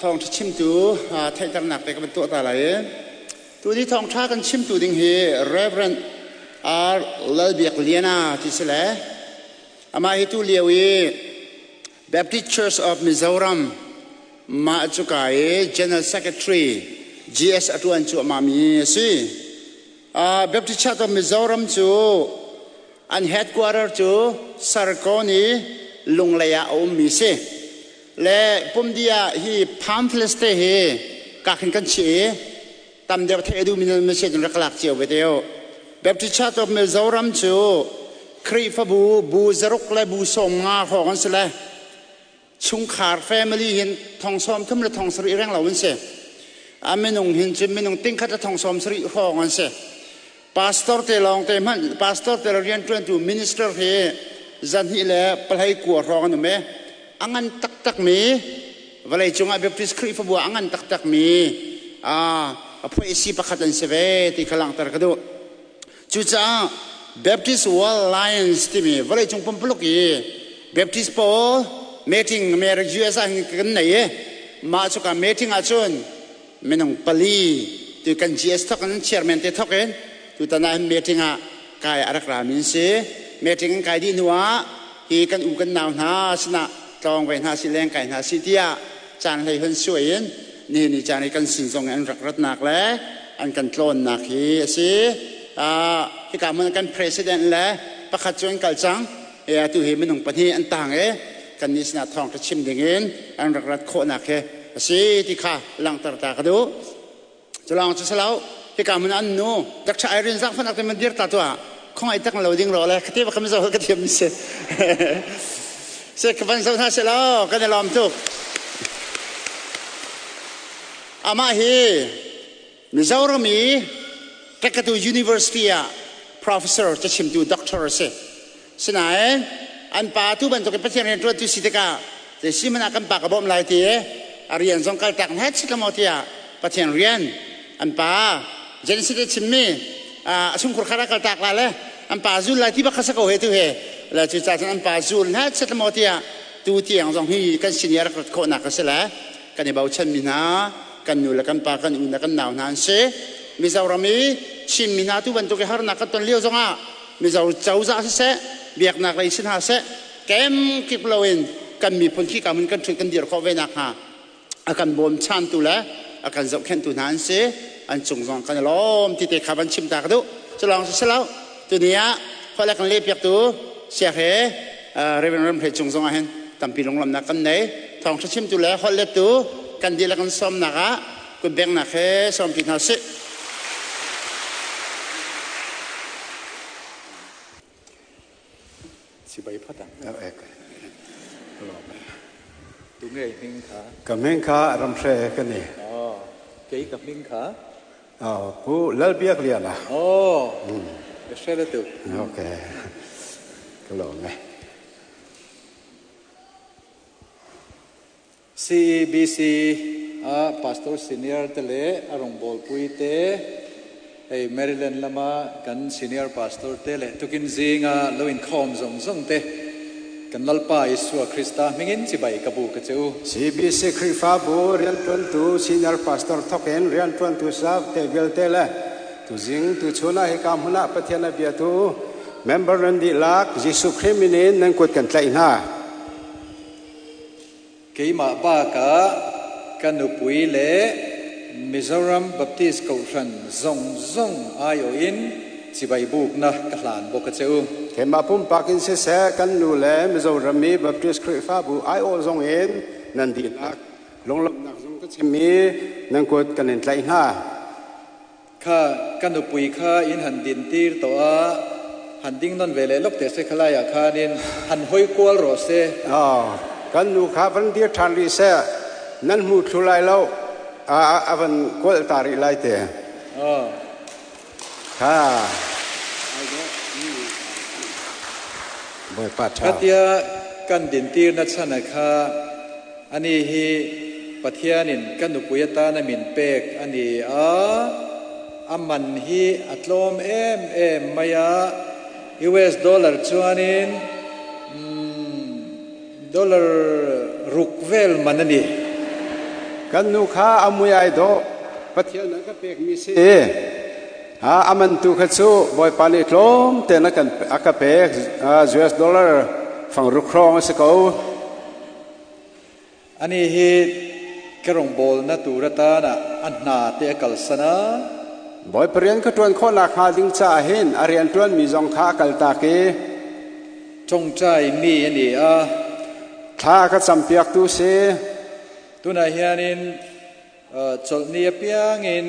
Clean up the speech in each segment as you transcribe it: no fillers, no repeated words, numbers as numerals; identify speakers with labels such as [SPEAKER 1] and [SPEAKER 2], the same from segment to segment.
[SPEAKER 1] Thawngṭha chimtu theihternak te ka van tuah ta lai i tuni thawngṭha kan chimtu ding hi Reverend R. Lalbiak Liana ti si le amah hi tu lio i Baptist Church of Mizoram mah cuka i General Secretary GS a ṭuan cuahmah mi a si. Baptist Church of Mizoram cu an headquarter cu Sarkon i Lunglei ah a ummi si. Le pumdi ah hi pamphlets te hi kakhin kan chiah i tam deuh theih a duhmi nan si cun rak lak cio ve te u. Baptist Church of Mizoram cu Khrihfabu bu zaruk le bu 50 hrawng an si le chungkhar family hin thong 30 le thong 70 reng lo an si. A minung hin cun minung tingkhat le thong 70 hrawng an si. Pastor te lawng te hmanh pastor te rianṭuantu minister hi zanhnih le pahlei kua hrawng an um i a ngan taktakmi vawlei cungah Baptist Khrihfabu ah a ngan taktakmi a phuaisi pakhat an si ve ti kha langhter ka duh. Cucaah Baptist World Alliance timi vawleicung pumpuluk i Baptist pawl meeting America US ah hin kan nei i mah cuka meeting ahcun minung pali tu kan GS thok in chairman te thok in tutan ah hin meeting ah kai a rak rami an si. Meeting an kai dih hnu ah hi kan u kan nau hna sinah tlawng ve hna si leng kai hna si tiah caan hlei hun suai in nihin ni caan i kan sin zong an rak ratnak le an kan tlawnnak hi a si. Hika hmun kan president le pakhat cu an kal cang. Atu hi minung pahnih an tang i kan nih sinah thawng ka chim ding in an rak rat khawhnak hi a si ti kha langhter ta ka duh. Culawng cu silo hika hmun an nu Dr. Irene Zangfanak te man dir ta tuah khong ai tak lo ding ro le khate ba kam zo ka thiam si se ka van zo hna se lo kan i lawm tuk. Amah hi Mizoram i Kakatu University ah professor cachimtu doctor a si. Sinain an pa tu bantukin Pathian rianṭuantu si tikah zei si hmanh ah kan pa ka bawmh lai ti i a rian zong kaltak hna chit lo maw tiah Pathian rian an pa Genesis i chimmi a chungkhur kha rak kaltak la le an pa zul lai ti bak kha si ko he tu he le cucaah cun an pa zul hna chit lo maw tiah tu tiang zong hi kan sin i a rak rat khawhnak a si le kan i bochanmi hna kan nu le kan pa kan u le kan nau hna an si. Mizoram i Chinmi hna tu bantuk i harnak kan ton lio zongah Mizo cozah siseh biaknak lei si hna seh kemkip loin kan miphun khika hmun kan ṭhut kan dir khawh ve nakhnga a kan bawmchantu le a kan zohkhenhtu hna an si. An cung zong kan i lawm ti te kha van chim ta ka duh. Culawng si silo tuni ah holh kan lehpiaktu siak he Reverend Ramhlei cung zong ah hin tampi lunglawmhnak kan nei. Thawngṭha chimtu le holh lettu kan dihlak kan sawmnak ah kutbengnak he sawmpi hna sih.
[SPEAKER 2] Sibai phata.
[SPEAKER 3] Tu ngei hming kha.
[SPEAKER 2] Ka hming kha Ramhre ka ni.
[SPEAKER 3] Oh, kei ka hming kha.
[SPEAKER 2] Oh, Pu Lalbiak Liana.
[SPEAKER 3] Oh, ka hre le tu.
[SPEAKER 2] Okay. Ka lawm e.
[SPEAKER 3] CEBC ah Pastor Senior te le a rawngbawlpui te hei Maryland lama kan Senior Pastor te le tukin zinga lo inkhawm zawng zawng te kan Lalpa Isua Krista hmingin chibai ka bu ka che u.
[SPEAKER 2] CBC Khrihfabu rianṭuantu Senior Pastor thawkin rianṭuantu staff te vialte le tuzing tuchun ah hika hmun ah Pathian a biatu member nan dihlak Jesuh Khrih min in nan kut kan tlaih hna.
[SPEAKER 3] Keimah bakah ka nupui le Mizoram Baptist Kohhran zong zong aiawh in chibai buknak ka hlan bawk a che u.
[SPEAKER 2] Keimah pumpak in siseh kan nu le Mizoram i Baptist Khrihfabu aiawh zong in nan dihlak lunglawmhnak zong ka chim i nan kut kan in tlaih hna.
[SPEAKER 3] Kha ka nupui kha in han dintir tawh a, han ding nawn ve leh lawk teh se khalai ah khan in han hawi kual rawh se.
[SPEAKER 2] Kan nu kha van dir ṭhan rih seh, nan hmu thlu lai lo, a van kualh ta rih lai te. Kha. Bawipa ṭha.
[SPEAKER 3] Khatia kan dintir na chan ah kha Ani hi Pathian in ka nupui atan a min pek a ni a, a man hi a tlawm em em mai a, US dollar chuanin dollar ruk vel man a ni.
[SPEAKER 2] Kan nu kha a mui ai dawh. Pathian a ka pekmi si. A man tu kha cu Bawipa nih tlawm tein a kan a ka pek. US dollar fangruk hrawng a si ko.
[SPEAKER 3] Ani hi ka rawngbawl na tur atan ah a hna te a kalsan a.
[SPEAKER 2] Bawipa rian ka ṭuan khawh nakhnga ding caah hin a rian ṭuanmi zong kha a kaltak i
[SPEAKER 3] Ṭawngṭai mi a ni a.
[SPEAKER 2] Thla a ka campiaktu si.
[SPEAKER 3] Tunah hianin chawlhni apiangin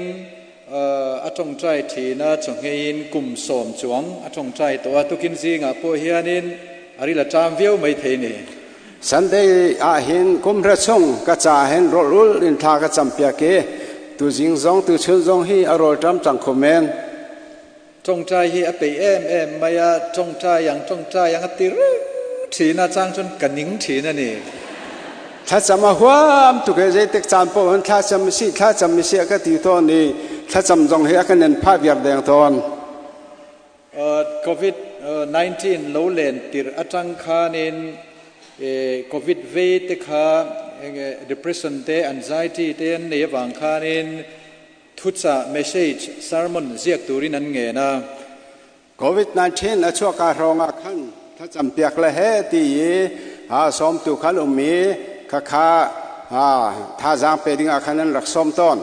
[SPEAKER 3] a ṭawngṭai ṭhin a, chawhngei in kum 10 chuang a ṭawngṭai tawh a. Tukin zingah pawh hianin a ril a ṭam viau maithei ni.
[SPEAKER 2] Sunday ah hin kum hra chung ka ca hin rawl ul in thla ka campiak i tuzing zong tuchun zong hi a rawlṭam cang kho men.
[SPEAKER 3] Ṭawngṭai hi a peih em em mai a, ṭawngṭai ang ṭawngṭai ang a ti reng ṭhin a, chang cun ka ning ṭhin a ni.
[SPEAKER 2] Thlacam a huam tuk i zeitik caan paoh in thlacam si thlacam si a ka ti tawn i thlacam zong hi a ka nen phah viar deng tawn.
[SPEAKER 3] COVID-19 lo len tirh aṭang khan in COVID vei te kha depression te anxiety te an nei avang khan in Thucah, message, sermon ziak turin an ngen a.
[SPEAKER 2] COVID-19 a chuahka hrawng ah khan thlacampiak le he ti i sawmtu khan um i khakha thazaang pe ding ah khan an rak sawm tawn.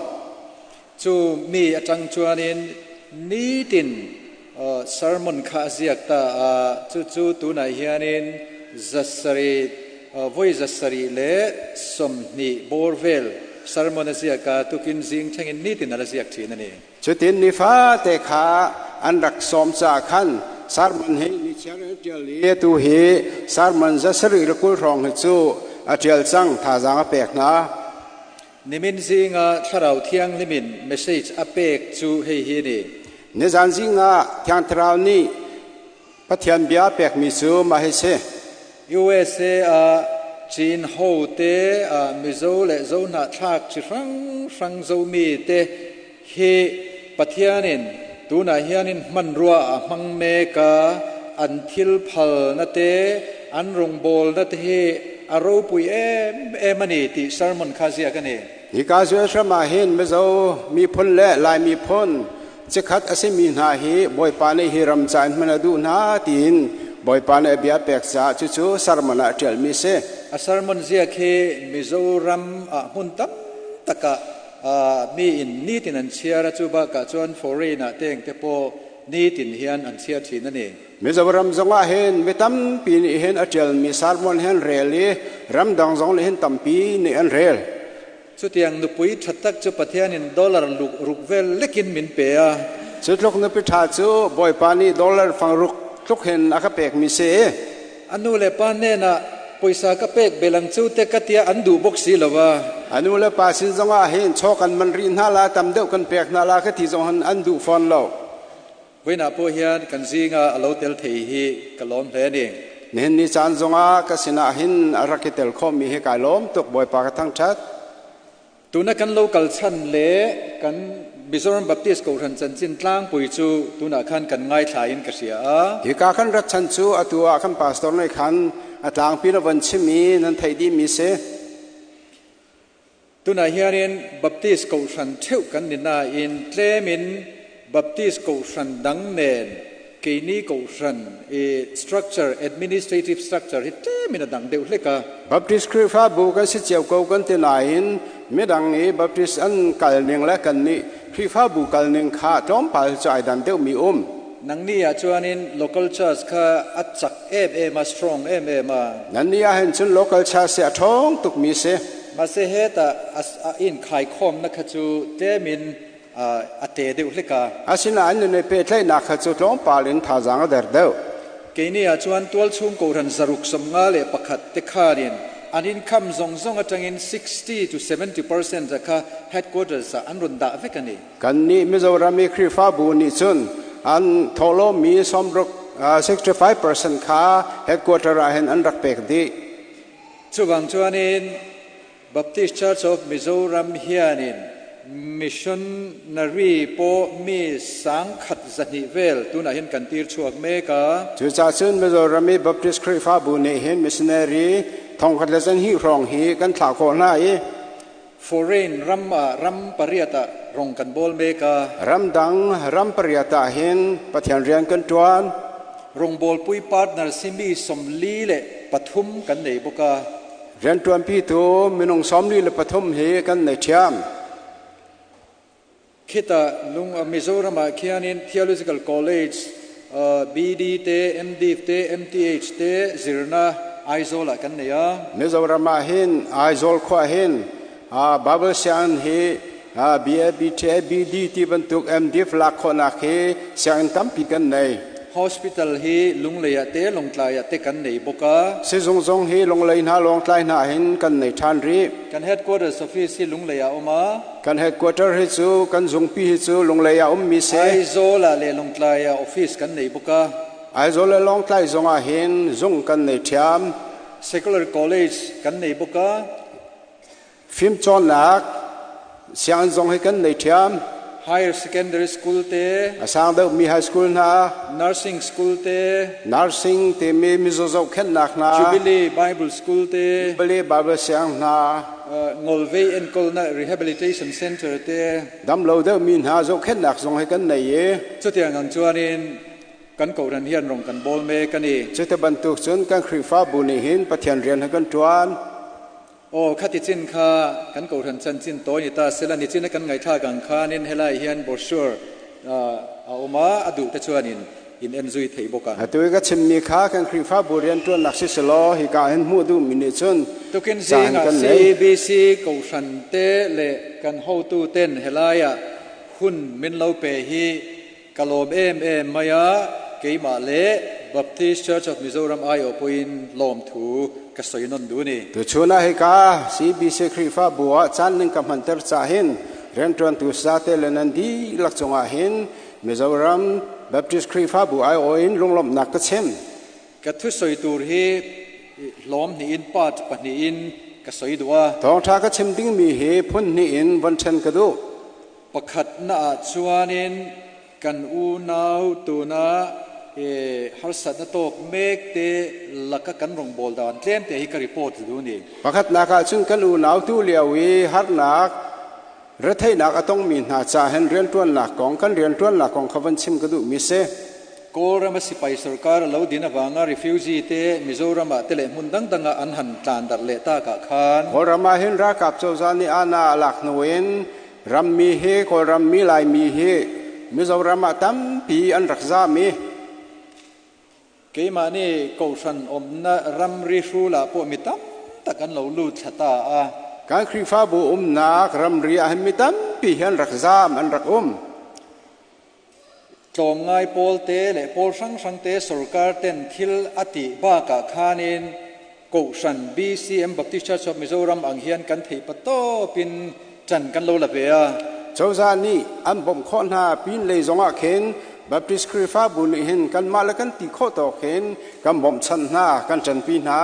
[SPEAKER 3] Cu mi atang chuan in nitin sermon kha a ziak ta a, cucu tunah hianin 700 voi 720 bawr vel sermon a ziak a, tukin zing thlengin nitin a la ziak thin a ni.
[SPEAKER 2] Cutin nifate kha an rak sawm caah khan sermon hi nichiar in ṭial i atu hi sermon 720 hrawng hi cu a ṭial cang, thazaang a pek hna.
[SPEAKER 3] Nimin zingah Thlarau Thianghlim in message a pek cu hei hi ni.
[SPEAKER 2] Nizan zingah Thiang Thlarau nih Pathian bia a pekmi cu mah hi si.
[SPEAKER 3] USA ah Chin ho te ah Mizo le Zohnahthlak chi hranghrang Zomi te hi Pathian in tunah hian in hmanrua a hmang mek a, an thil phalna te, an rawngbawlna te hi a ropui em em a ni tih sermon kha ziak a ni.
[SPEAKER 2] Hika Jerusalem ah hin Mizo miphun le Lai miphun chikkhat a simi hna hi Bawipa nih hi ram ca in hman a duh hna tiin Bawipa nih a bia pek caah cucu sermon ah a ṭialmi a si.
[SPEAKER 3] A sermon ziak hi Mizoram ah hmun tam tak ah mi in nitin an chhiar a, chu bakah chuan foreign ah teng te pawh nitin hian an chhiar thin a ni.
[SPEAKER 2] Mizoram zongah hin mi tampi nih hin a ṭialmi sermon hi an rel i ramdang zong nih hin tampi nih an rel.
[SPEAKER 3] Chutiang nupui ṭha tak cu Pathian in dollar ruk vel lekin min pe a.
[SPEAKER 2] Cu tluk nupi ṭha cu Bawipa nih dollar fang ruk tluk hin a ka pekmi si.
[SPEAKER 3] A nu le pa hnenah pawisa ka pek bel ang cu te ka tiah an duh bawk si lo a.
[SPEAKER 2] A nu le pa sin zongah hin chaw kan man rih hna la, tam deuh kan pek hna la ka ti zong hin an duh fawn lo.
[SPEAKER 3] Voinah pawh hian kan zingah a lo tel thei hi ka lawm hle ni.
[SPEAKER 2] Nihin ni caan zongah ka sinah hin a rak i tel khawhmi hi kai lawm tuk. Bawipa ka thangṭhat.
[SPEAKER 3] Tuna kan lo kal chan le kan Mizoram Baptist Kohhran chanchin tlangpui cu tunah khan kan ngaithla in ka hria a.
[SPEAKER 2] Hika kan rat chan cu atu ah kan pastor nih khan a tlangpi na von chim i nan theih dihmi si.
[SPEAKER 3] Tunah hianin Baptist Kohhran ṭheuh kan ni nain tlem in Baptist Kohhran dang nen keini Kohhran i structure, administrative structure hi tlem in a dang deuh hlek a.
[SPEAKER 2] Baptist Khrihfabu kan si cio ko kan ti nain midang i Baptist an kal ning le kannih Khrihfabu kal ning kha tlawmpal cu ai dan deuhmi um.
[SPEAKER 3] Nangni ah chuanin local church kha a chak em em a, strong em em a.
[SPEAKER 2] Nannih ah hin cun local church hi a ṭhawng tukmi si.
[SPEAKER 3] Mahse hetah a in khaikhawmnak kha cu tlem in a te deuh hlek a.
[SPEAKER 2] Asinain nan i pehtlaihnak kha cu tlawmpal in thazaang a der deuh.
[SPEAKER 3] Keini ah chuan tualchung kohhran 651 te khan in an income zawng zawng atangin 60 to 70% a kha headquarters ah an rawn dah vek a ni.
[SPEAKER 2] Kannih Mizoram i Khrihfabu nih cun an thawhlawmmi 60, 65% kha headquarter ah hin an rak pek dih.
[SPEAKER 3] Chuvang chuanin Baptist Church of Mizoram hianin missionary pawh mi 1200 vel tunah hin kan tir chuak mek a.
[SPEAKER 2] Cucaah cun Mizoram i Baptist Khrihfabu nih hin missionary 1200 hrawng hi kan thlah khawh hna i.
[SPEAKER 3] Foreign ram ah ram pariat ah rong kan bawl mek a.
[SPEAKER 2] Ramdang ram pariat ah hin Pathian rian kan ṭuan.
[SPEAKER 3] Rawngbawlpui partner simi 43 kan nei bawk a.
[SPEAKER 2] Rianṭuanpitu minung 43 hi kan nei ṭhiam.
[SPEAKER 3] Khitah lung Mizoram ah khianin Theological College BD te, MDiv te, MTH te zirna Aizawl ah kan nei a.
[SPEAKER 2] Mizoram ah hin Aizawl khua hin Bible sianginn hi BA, BTA, BD ti bantuk MDiv lak khawhnak hi sianginn tampi kan nei.
[SPEAKER 3] Hospital hi Lunglei ah te Lawngtlai ah te kan nei bawk a.
[SPEAKER 2] Sizung zong hi Lunglei hna Lawngtlai hna hin kan nei ṭhan rih.
[SPEAKER 3] Kan headquarters office hi Lunglei ah a um a.
[SPEAKER 2] Kan headquarter hi cu kan zungpi hi cu Lunglei ah ummi si.
[SPEAKER 3] Aizawl ah le Lawngtlai ah office kan nei bawk a.
[SPEAKER 2] Aizawl le Lawngtlai zong ah hin zung kan nei ṭhiam.
[SPEAKER 3] Secular College kan nei bawk a.
[SPEAKER 2] Fimcawnnak sianginn zong hi kan nei ṭhiam.
[SPEAKER 3] Higher Secondary School te.
[SPEAKER 2] A sang deuhmi high school hna.
[SPEAKER 3] Nursing School te.
[SPEAKER 2] Nursing timi mizaw zohkhenhnak hna.
[SPEAKER 3] Jubilee Bible School te.
[SPEAKER 2] Jubilee Bible siang hna.
[SPEAKER 3] Ngolvei enkawlnak Rehabilitation Center te.
[SPEAKER 2] Damlo deuhmi hna zohkhenhnak zong hi kan nei i.
[SPEAKER 3] Cutiang ang chuanin kan kohhran hian rong kan bawl mek a ni.
[SPEAKER 2] Cuti bantuk cun kan Khrihfabu nih hin Pathian rian hi kan ṭuan.
[SPEAKER 3] Aw khati chin kha kan kohhran chanchin tawi ni ta sela nichin a kan ngaihthlak ang khanin helai hian brochure a awm a, a duh te chuanin in en zui thei bawk ang.
[SPEAKER 2] Atu i ka chimmi kha kan Khrihfabu rianṭuannak si selaw hika hin hmuh duhmi nih cun
[SPEAKER 3] Tukin
[SPEAKER 2] ca hin
[SPEAKER 3] zingah
[SPEAKER 2] kan nei.
[SPEAKER 3] CBC kohhran te leh kan hotu ten helai ah hun min lo pe hi ka lawm em em mai a, keimah leh Baptist Church of Mizoram aiawh pawhin lawmthu ka sawi nawn duh a ni.
[SPEAKER 2] Tuchun ah hika CBC Khrihfabu ah caan ning ka hmanter cah hin rianṭuantu sate le nan dihlak cungah hin Mizoram Baptist Khrihfabu aiawh in lunglawmhnak ka chim.
[SPEAKER 3] Ka thusawi tur hi hlawm hnih in part pahnih in ka sawi duh a.
[SPEAKER 2] Thawngṭha ka chim dingmi hi phun hnih in von ṭhen ka duh.
[SPEAKER 3] Pakhatna ah chuanin kan unau tuna harsatna tawk mek te laka kan rawngbâwl dan tlem te hi ka report duh ni.
[SPEAKER 2] Pakhatnak ah cun kan unau tu lio i harnak Retheihnak a tongmi hna ca hen rianṭuannak kong kan rianṭuannak kong kha van chim ka duhmi si.
[SPEAKER 3] Kawlram a sipai sarkar a lo din avanga refugee te Mizoram ah te leh hmun dangdang ah an han tlan darh leh tak ah khan.
[SPEAKER 2] Kawlram ah hin ralkap cozah nih aana a lak hnu in rammi hi Kawlram mi Laimi hi Mizoram ah tampi an rak zaam i
[SPEAKER 3] Keimah nih kohhran umnak ramri hrul ah pawh mi tamtak an lo lut thla ta a.
[SPEAKER 2] Kan Khrihfabu umnak ramri ah hin mi tampi hi an rak zaam, an rak um.
[SPEAKER 3] Tlawmngai pawl te le pawl hranghrang te sorkar ten thil a tih bak ah khanin kohhran BCM Baptist Church of Mizoram ang hian kan theih patawp in ṭan kan lo la ve a.
[SPEAKER 2] Cozah nih an bawmh khawh hna pinlei zongah khin Baptist Khrihfabu nih hin kanmah le kan ti khawh tawk hin kan bawmhchanh hna, kan ṭanpi hna.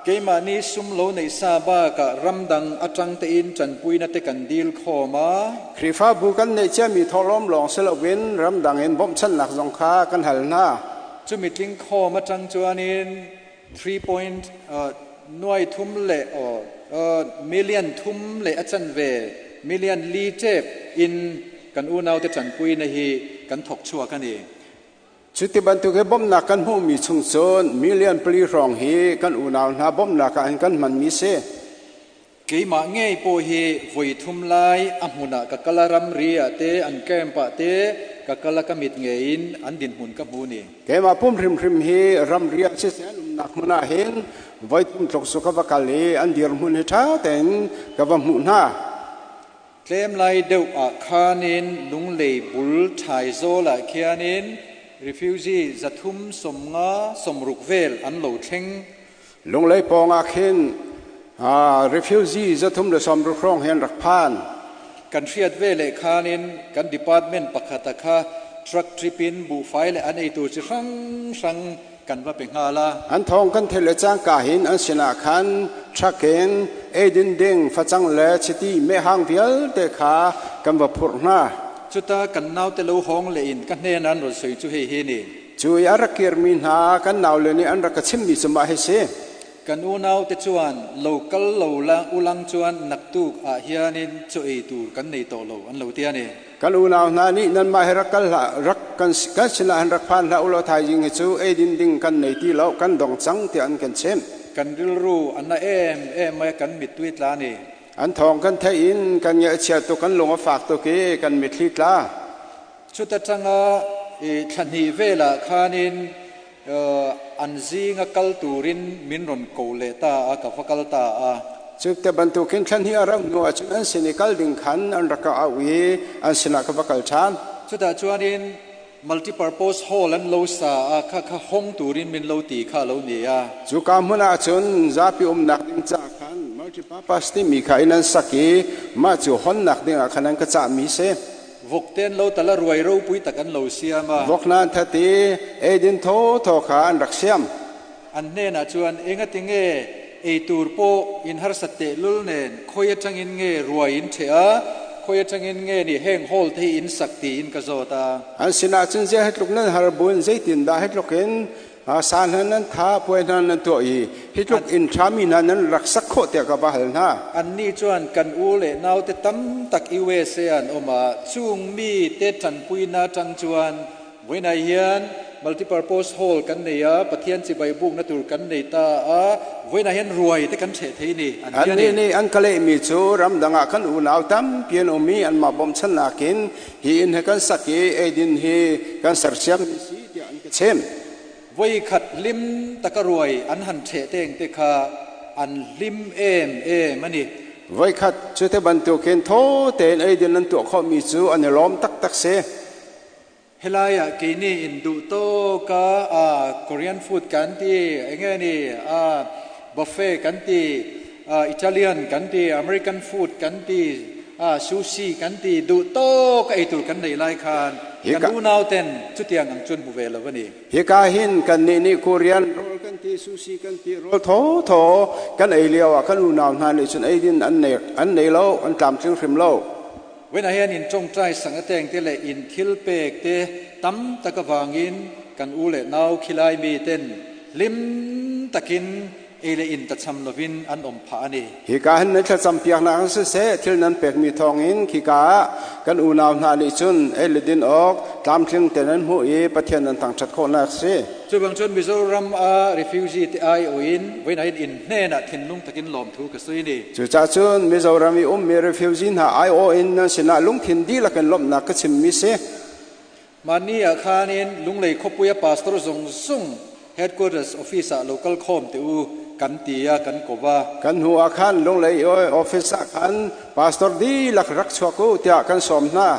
[SPEAKER 3] Keimah nih sum lo neih sa bak ah ramdang aṭang tein ṭanpuina te kan dil khawm a.
[SPEAKER 2] Khrihfabu kan neih ciami thawhlawm lawng si loin ramdang in bawmhchanhnak zong kha kan hal hna.
[SPEAKER 3] Cumi tling khawm aṭang chuanin 3 point nuai thum le million thum le a chanve million li ṭep in kan unaute ṭanpuina hi kan thawk chuak a ni.
[SPEAKER 2] Cuti bantuk hi bawmhnak kan hmuhmi chung cun million 4 hrawng hi kan unau hna bawmhnak ah hin kan hmanmi si.
[SPEAKER 3] Keimah ngei pawh hi voi thum lai a hmun ah ka kal a, ramri ah te an camp ah te ka kal a, ka mit ngei in an dinhmun ka hmu ni.
[SPEAKER 2] Keimah pum hrimhrim hi ramri ah siseh an umnak hmun ah hin voi thum tluk cu ka va kal i an dirhmun hi ṭha tein ka va hmuh hna.
[SPEAKER 3] Tlem lai deuh ah khanin Lunglei bul Ṭhaizawl ah khianin refugee 350 60 vel an lo thleng.
[SPEAKER 2] Lunglei pawng ah khin refugee 360 hrawng hi an rak phan.
[SPEAKER 3] Kan hriat ve le khan in kan department pakhat a kha truck trip in buhfai le an eitur chi hrang hrang kan va pe hnga la.
[SPEAKER 2] An thawng kan theih le cangka hin an sinah khan truck in eidin ding facang le chiti mehhang vialte kha kan va phurh hna.
[SPEAKER 3] Cuta kan naute lo hawng le in ka hnen an ron soi chu hei hi ni.
[SPEAKER 2] Cu i a rak kirmi hna kan naule nih an rak ka chimmi cu mah hi si.
[SPEAKER 3] Kan unau te chuan local lo la ulang chuan naktuk a hianin chaw ei tur kan nei tawh lo an lo tia ni.
[SPEAKER 2] Kan unau hna nih nanmah hi rak kal hlah, rak kan kan sinah hin rak phan hlah ulaw thaizing hi cu eidin ding kan nei ti lo, kan dong cang tiah an kan chimh.
[SPEAKER 3] Kan rilru a na em em mai a, kan mittui tla ni.
[SPEAKER 2] An thawng kan theih in kan ngaih a chia tuk, kan lung a fak tuk i kan mitthli tla.
[SPEAKER 3] Chuta tanga i thlahnih velah khanin an zinga kal turin min rawn ko leh ta a, ka va kal ta a.
[SPEAKER 2] Cu te bantukin thla hnih a rauh hnu ahcun an sin i kal ding khan an rak ka auh i an sinah ka va kal ṭhan.
[SPEAKER 3] Chutah chuanin multipurpose hall an lo sa a, kha kha hong turin min lo ti kha lo ni a.
[SPEAKER 2] Cuka hmun ah cun zapi umnak ding ca khan multipurpose timi kha inn an sak i mah cu honnak ding ah khan an ka cahmi si.
[SPEAKER 3] Vok te an lo tal a, ruai ropui tak an lo siam a.
[SPEAKER 2] Vok hna an that i eidin thawthaw kha an rak siam.
[SPEAKER 3] An hnenah chuan engati nge ei tur pawh in harsat tehlul nen khawi atangin nge ruai in ṭheh a, khawi atangin nge ni heng hall te hi in sak tiin ka zawt a.
[SPEAKER 2] An sinah cun ziah hi tluk nan har buin zeitindah hi tluk in sa hna nan tha, puai hna nan tuah i hi tluk inn ṭhami hna nan rak sak khawh tiah ka va hal hna.
[SPEAKER 3] Annih chuan kan u le naute tam tak USA ah an awm a, chung mi te ṭanpuina aṭang chuan Vawiinah hian multipurpose hall kan nei a, Pathian chibai bukna tur kan nei ta a, vawiinah hian ruai te kan ṭheh thei ni an ti a ni.
[SPEAKER 2] Annih nih an ka lehmi cu ramdang ah kan unau tampi an um i anmah bawmchannak in hi inn hi kan sak i eidin hi kan sersiammi si tiah an ka chimh.
[SPEAKER 3] Voikhat hlim taka ruai an han ṭheh teng te kha an hlim em em a ni.
[SPEAKER 2] Voikhat cu te bantukin thaw tein eidin an tuah khawhmi cu an i lawm taktak si.
[SPEAKER 3] Helai ah keini in duh tawk a Korean food kan ti, enge ni a buffet kan ti, Italian kan ti, American food kan ti, sushi kan ti, duh tawk a ei tur kan nei lai khan kan unau ten chutiang ang chuan hmu ve lo a ni.
[SPEAKER 2] Hika hin kannih nih Korean rawl kan ti, sushi kan ti, rawl thawthaw kan ei lio ah kan unau hna nih cun eidin an nei lo, an tlamtling hrim lo.
[SPEAKER 3] Vawiinah hian in ṭawngṭai sang a teng te leh in thil pek te tam tak avangin kan u leh nau khilai mi ten hlim takin ei leh in tacham lovin an awm phah a ni.
[SPEAKER 2] Hika hin nan thlacam piaknak in siseh, thil nan pekmi thawngin khika ah kan unau hna nih cun ei le din awk tlamtling te nan hmuh i Pathian nan thangṭhat khawhnak a si.
[SPEAKER 3] Cubang cun Mizoram ah refugee te aiawh in vawiinah hin inn hnenah thinlung takin lawmthu ka sui ni.
[SPEAKER 2] Cucaah cun Mizoram i ummi refugee hna aiawh in nan sinah lungthin dihlak in lawmhnak ka chimmi si.
[SPEAKER 3] Mah ni ah khan in Lunglei khuapui a pastor zung zung headquarters office ah lo kal khawm te u kan ti a kan ko va.
[SPEAKER 2] Kan hnu ah khan Lunglei office ah khan pastor dihlak rak chuak u tiah kan sawm hna.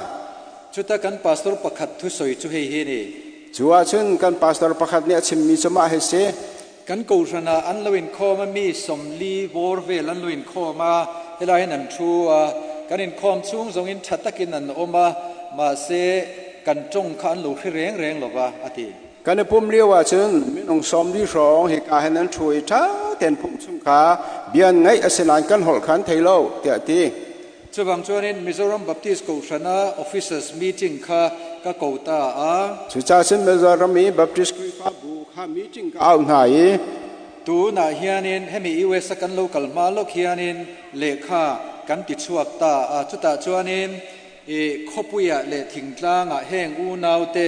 [SPEAKER 3] Cuta kan pastor pakhat thu soi cu hei hi ni.
[SPEAKER 2] Cu ahcun kan pastor pakhat nih a chimmi cu mah hi si.
[SPEAKER 3] Kan kohhran ah an lo inkhawm a, mi 40 bawr vel an lo inkhawm a, helai hin an thu a, kan inkhawm chung zong in tha takin an awm a, mahse kan tawng kha an lo hre reng reng lova a ti.
[SPEAKER 2] Kan i pum lio ahcun minung 40 hrawng hika hin an thu i ṭha tein pumh chung kha bia an ngaih, asinain kan holh kha an thei lo tiah a ti.
[SPEAKER 3] Chuvang chuanin Mizoram Baptist Kohhran ah officers meeting kha ka ko ta a.
[SPEAKER 2] Cucaah cun Mizoram i Baptist Khrihfabu kha meeting ka auh hna i
[SPEAKER 3] Tunah hianin hemi US a kan lo kal hma lawk hianin lehkha kan ti chhuak ta a. Chutah chuanin i khawpui ah leh thingtlang ah heng unaute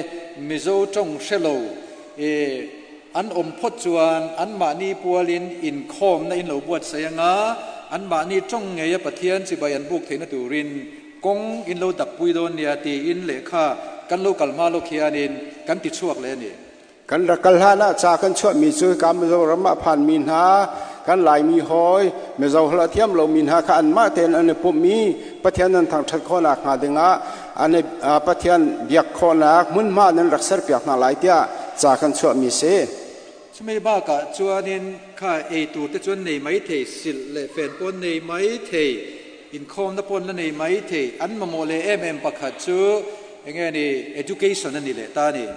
[SPEAKER 3] Mizo tawng hre lo i an awm phawt chuan anmahni pualin inkhawmna in lo buatsaih anga anmahni tawng ngei a Pathian chibai an buk theihna turin kawng in lo dakpui dawn nia tiin lehkha kan lo kal hma lawk hianin kan ti chhuak leh a ni.
[SPEAKER 2] Kan rak kal hlan ah ca kan chuahmi cu hika Mizoram ah phanmi hna kan Laimi hawi Mizo holh a thiam lomi hna kha anmah tein an i pumh i Pathian an thangṭhat khawhnak hnga dingah an i Pathian biak khawhnak hmunhma nan rak serpiak hna lai tiah ca kan chuahmi si.
[SPEAKER 3] Chumi bakah chuanin kha ei tur te chuan nei mai thei, silh le fen pawn nei mai thei, inkhawmna pawn la nei mai thei, an mamawh leh em em pakhat chu enge ni education a ni leh ta ni.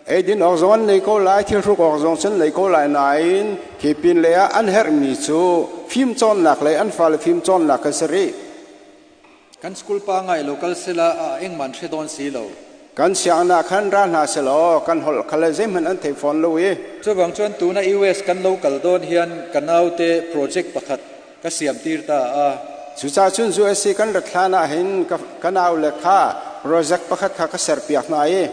[SPEAKER 2] Eidin awk zong an nei ko lai, thilhruk awk zong cun nei ko lai nain khi pin lei ah an herhmi cu fimcawnnak lei an fale fimcawnnak kan si rih.
[SPEAKER 3] Kan school pa ngai lo kal sela a engman hre dawn si lo.
[SPEAKER 2] Kan sianginn ah khan ra hna selaw kan holh kha le zeihmanh an thei fawn lo i.
[SPEAKER 3] Chuvang chuan tuna US kan lo kal dawn hian ka naute project pakhat ka siam tir ta a.
[SPEAKER 2] Cucaah cun US i kan rat hlan ah hin ka naule kha project pakhat kha ka serpiak hna i.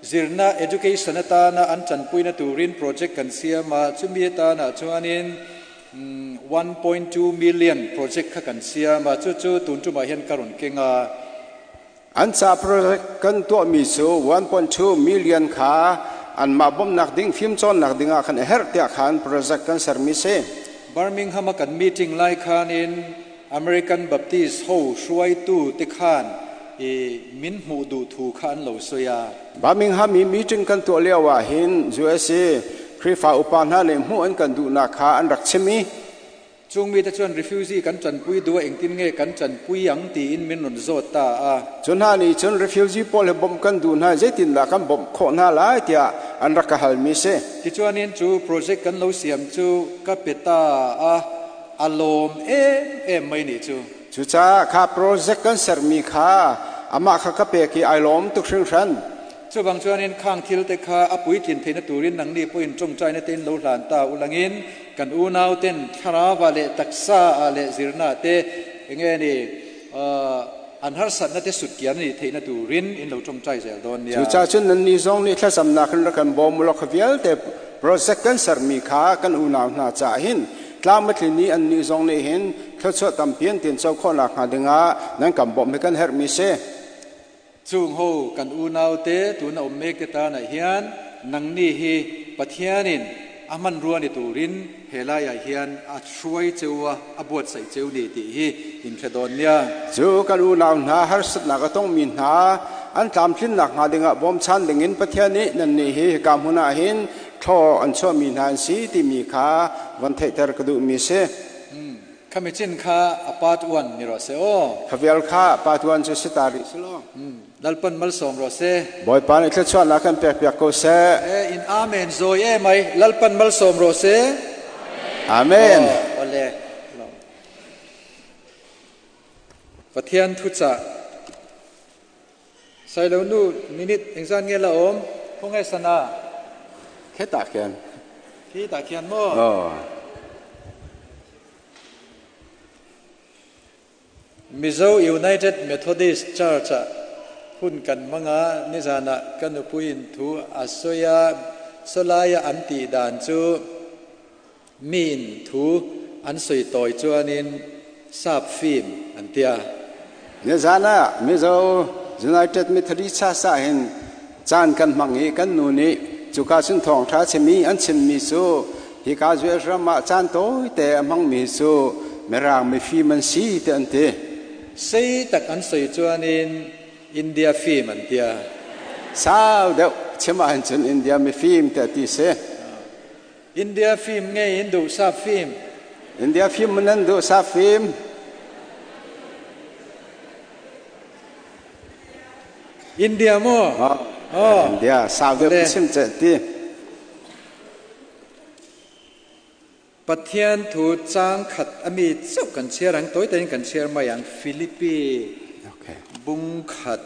[SPEAKER 3] Zirna, education, atana an ṭanpuina turin project kan siam a, chumi atana chuanin 1.2 million project kha kan siam a, chu chu tun ṭumah hian ka rawn keng a.
[SPEAKER 2] An ca project kan tuahmi cu 1.2 million kha anmah bawmhnak ding fimcawnnak dingah khan a herh tiah khan project kan sermi si.
[SPEAKER 3] Birmingham a kan meeting lai khanin American Baptist ho hruaitu te khan i min hmuh duh thu kha an lo sawi a.
[SPEAKER 2] Birmingham i meeting kan tuah lio ah hin USA Khrihfa upa hna nih hmuh an kan duhnak kha an rak chim i
[SPEAKER 3] Chung mite chuan refugee kan ṭanpui duh a engtin nge kan ṭanpui ang tiin min rawn zawt ta a.
[SPEAKER 2] Cu hna nih cun refugee pawl hi bawmh kan duh hna zeitindah kan bawmh khawh hna lai tiah an rak ka halmi si.
[SPEAKER 3] Tichuanin cu project kan lo siam cu ka pe ta a, a lawm em em mai nih cu.
[SPEAKER 2] Cucaah kha project kan sermi kha amah kha ka pek i ai lawm tuk hringhran.
[SPEAKER 3] Chuvang chuanin khang thil te kha a puitlin theihna turin nangni pawhin ṭawngṭaina tein lo hlan ta ulangin kan unau ten thlarau ah leh taksa ah leh zirna te enge ni an harsatna te sutkian a nih theihna turin in lo ṭawngṭai zel dawn nia.
[SPEAKER 2] Cucaah cun nannih zong nih thlacamnak in rak kan bawm u law kha vialte project kan sermi kha kan unau hna caah hin tlam a tlin i annih zong nih hin thluachuah tampi an tinco khawhnak hnga dingah nan kan bawmh hi kan herhmi si.
[SPEAKER 3] Chung ho kan unaute tuna awm mek te tan ah hian nangni hi Pathianin a hmanrua ni turin he lai ah hian a hruai cheu a, a buatsaih cheu ni tih hi in hre dawn nia.
[SPEAKER 2] Cu kan unau hna harsatnak a tongmi hna an tlamtlinnak hnga dingah bawmchan dingin Pathian nih nannih hi hika hmun ah hin thlaw an chuahmi hna an si timi kha von theihter ka duhmi a si.
[SPEAKER 3] Khami chin kha a part 1 ni rawh seh aw.
[SPEAKER 2] Kha vial kha part 1 cu si ta rih si law.
[SPEAKER 3] Lalpan malsawm rawh seh.
[SPEAKER 2] Bawipa nih thluachuahnak kan pek piak ko seh.
[SPEAKER 3] Eh in amen zawi e mai Lalpan malsawm rawh seh.
[SPEAKER 2] Amen.
[SPEAKER 3] Oh, ole. Pathian thucah Sailo nu minute engzan nge la awm khawnge sana
[SPEAKER 2] Khetah khian.
[SPEAKER 3] Khi tah khian maw?
[SPEAKER 2] Oh.
[SPEAKER 3] Mizo United Methodist Church ah hun kan hmang a, nizan ah ka nupui in thu a sawi a, sawlai a an tih dan cu mi in thu an sawi tawi chuanin sap film an tia.
[SPEAKER 2] Nizan ah Mizo United Methodist Church ah hin caan kan hmang i kan nu nih cuka cun thawngṭha chimmi an chimmi cu hika US ram ah caan tawite a hmangmi cu Mirang mifim an si ti an ti.
[SPEAKER 3] Sei tak an soi chuanin India fim an tia.
[SPEAKER 2] Sau deuh chim ahhin cun India mifim tiah ti si.
[SPEAKER 3] India film ngei in duh sap film.
[SPEAKER 2] India film nan duh sap film.
[SPEAKER 3] India mo.
[SPEAKER 2] Oh. India sau deuh sim che ti.
[SPEAKER 3] Pathian thu chang khat ami chau kan share ang toi tein kan share mai ang Philippi
[SPEAKER 2] okay.
[SPEAKER 3] bung khat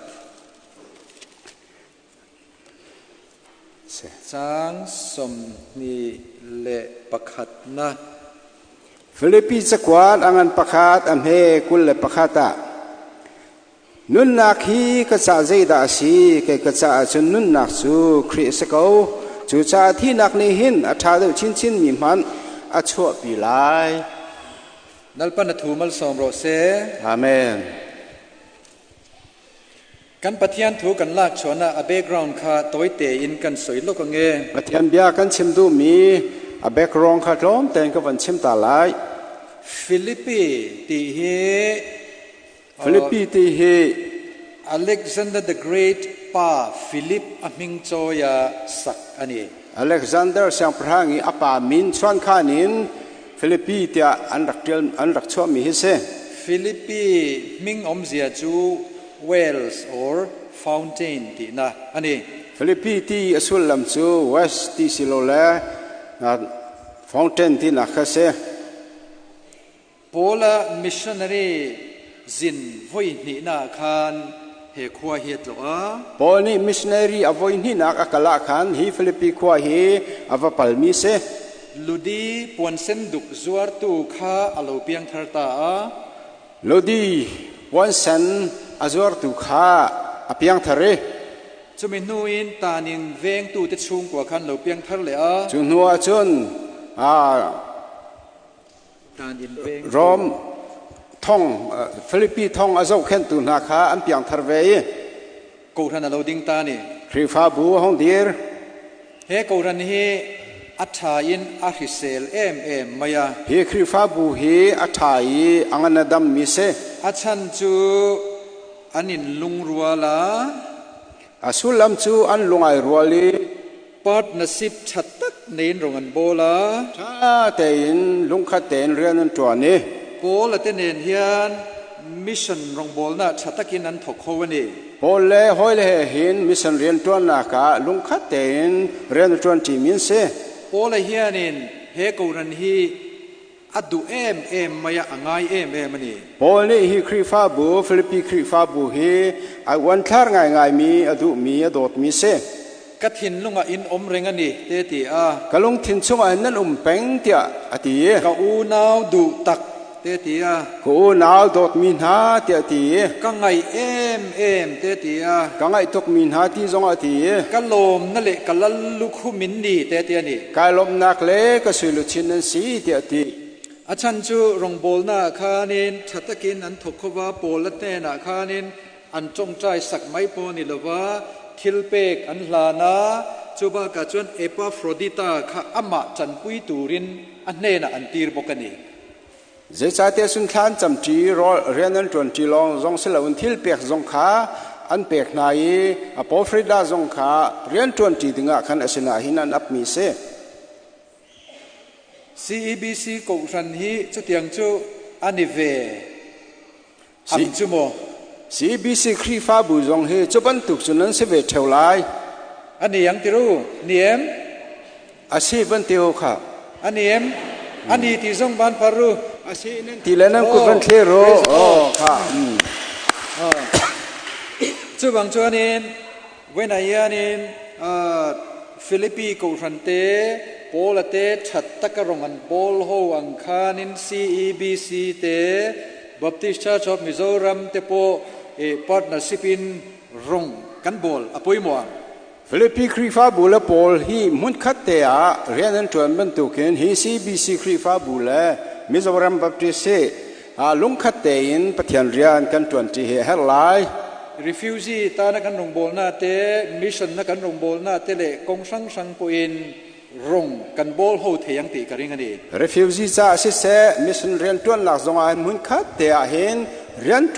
[SPEAKER 3] Caang 21.
[SPEAKER 2] Filipi cakuat a ngan pakhat a hme 21 ah Nunnak hi ka ca zeidah a si? Kei ka caah cun nunnak cu Khrih a si ko. Cucaah thihnak nih hin a ṭha deuh chinchinmi hmanh a chuahpi lai.
[SPEAKER 3] Nalpan a thu malsawm rawh seh.
[SPEAKER 2] Amen.
[SPEAKER 3] Kan Pathian thu kan lak chuan ah a background kha tawi tein kan soi lawk ange.
[SPEAKER 2] Pathian bia kan chim duhmi a background kha tlawm tein ka van chim ta lai.
[SPEAKER 3] Philippi ti hi
[SPEAKER 2] Philippi ti hi
[SPEAKER 3] Alexander the Great pa Philip a hming cawi ah sak ani.
[SPEAKER 2] Alexander siangpahrang i a pa min chuankhan in Philippi tiah an rak ṭial an rak chuahmi hi si.
[SPEAKER 3] Philippi hming awmzia cu wells or fountain tinak a ni.
[SPEAKER 2] Philippi ti a sullam cu west ti silole fountain tinak kha si.
[SPEAKER 3] Paul a missionary zin voi hnihnak khan He khua hi a tlawh a.
[SPEAKER 2] Paul nih missionary a voihnihnak a kal ah khan hi Filipi khua hi a va palmi si.
[SPEAKER 3] Ludi puan senduk zuartu kha a lo piangthar ta a.
[SPEAKER 2] Ludi puan sen a zuartu kha a piangthar i.
[SPEAKER 3] Cumi hnu in tanin vengtu te chungkua khan lo piangthar leh a.
[SPEAKER 2] Cu hnu ah cun Rom thong Filipi thong a zohkhenhtu hna kha an piangthar ve i
[SPEAKER 3] Kohhran a lo ding ta ni.
[SPEAKER 2] Khrihfabu a hung dir.
[SPEAKER 3] He kohhran hi a ṭha in a hrisel em em mai a.
[SPEAKER 2] Hi Khrihfabu hi a ṭha i a ngan a dammi si.
[SPEAKER 3] A chan cu an in lungrual a.
[SPEAKER 2] A sullam cu an lung ai rual i
[SPEAKER 3] Partnership ṭha tak nei in rong an bawl a.
[SPEAKER 2] Ṭha tein lungkhat tein rian an ṭuan i.
[SPEAKER 3] Paul a te nen hian mission rawngbawlnak ṭha takin an thawk kho a ni.
[SPEAKER 2] Paul le hawile he hin mission rianṭuannak ah lungkhat tein rian a ṭuanṭimi an si.
[SPEAKER 3] Paul a hian in he kohhran hi a duh em em mai a, a ngai em em a ni.
[SPEAKER 2] Paul nih hi Khrihfabu, Filipi Khrihfabu hi a uanthlar ngaingaimi, a duhmi, a dawtmi si.
[SPEAKER 3] Ka thinlung ah in um reng a ni, te ti a.
[SPEAKER 2] Ka lungthin chungah hin nan um peng, tiah a ti.
[SPEAKER 3] Ka unau duh tak, te ti a.
[SPEAKER 2] Ka unau dawtmi hna, tiah a ti.
[SPEAKER 3] Ka ngaih em em, te ti a.
[SPEAKER 2] Ka ngaih tukmi hna ti zong a ti.
[SPEAKER 3] Ka lawmna le ka lal lukhum in ni, te ti a ni.
[SPEAKER 2] Kai lawmhnak le ka suiluchin nan si, tiah a ti.
[SPEAKER 3] A chan cu rawngbawlnak ah khanin ṭha takin an thawk kho va, Paul a hnenah khanin an ṭongṭai sak mai pawh ni lova thilpek an hlan a, chu bakah chuan Epafrodita kha amah ṭanpui turin a hnenah an tir bawk a ni.
[SPEAKER 2] Zeicahtiah sunthlan camṭi rian an ṭuanṭi lawng zong si loin thilpek zong kha an pek hna i Epafrodita zong kha rian ṭuanṭi dingah khan a sinah hin an apmi a si.
[SPEAKER 3] CEBC kohhran hi chutiang chu an i ve ang chu maw?
[SPEAKER 2] CEBC Khrihfabu zong hi cu bantuk cu nan si ve ṭheo lai.
[SPEAKER 3] A ni ang tiru, ni em?
[SPEAKER 2] A si van ti ho kha.
[SPEAKER 3] A ni em? A ni ti zong van phar ru.
[SPEAKER 2] A si nan ti le nan kut van thlir ru. Oh, kha.
[SPEAKER 3] Cu bang chuan in When ah hianin Philippi kohhran te, Paul-a te that taka rawng an bawl ho ang khanin CEBC te, Baptist Church of Mizoram te pawh partnership in rawng kan bawl a pawimawh ang.
[SPEAKER 2] Philippi Khrihfabu le Paul hi hmunkhat te ah rian an ṭuan bantukin hi CBC Khrihfabu le Mizoram Baptist hi lungkhat tein Pathian rian kan ṭuanṭi hi a herh lai.
[SPEAKER 3] Refugee tana kan rawngbawlnak te, mission na kan rawngbawlnak te le kong hranghrang pawhin rong kan bawl ho thei ang ti ka ring a ni.
[SPEAKER 2] Refugee caah siseh, mission rianṭuannak zongah hmunkhat te ah hin rian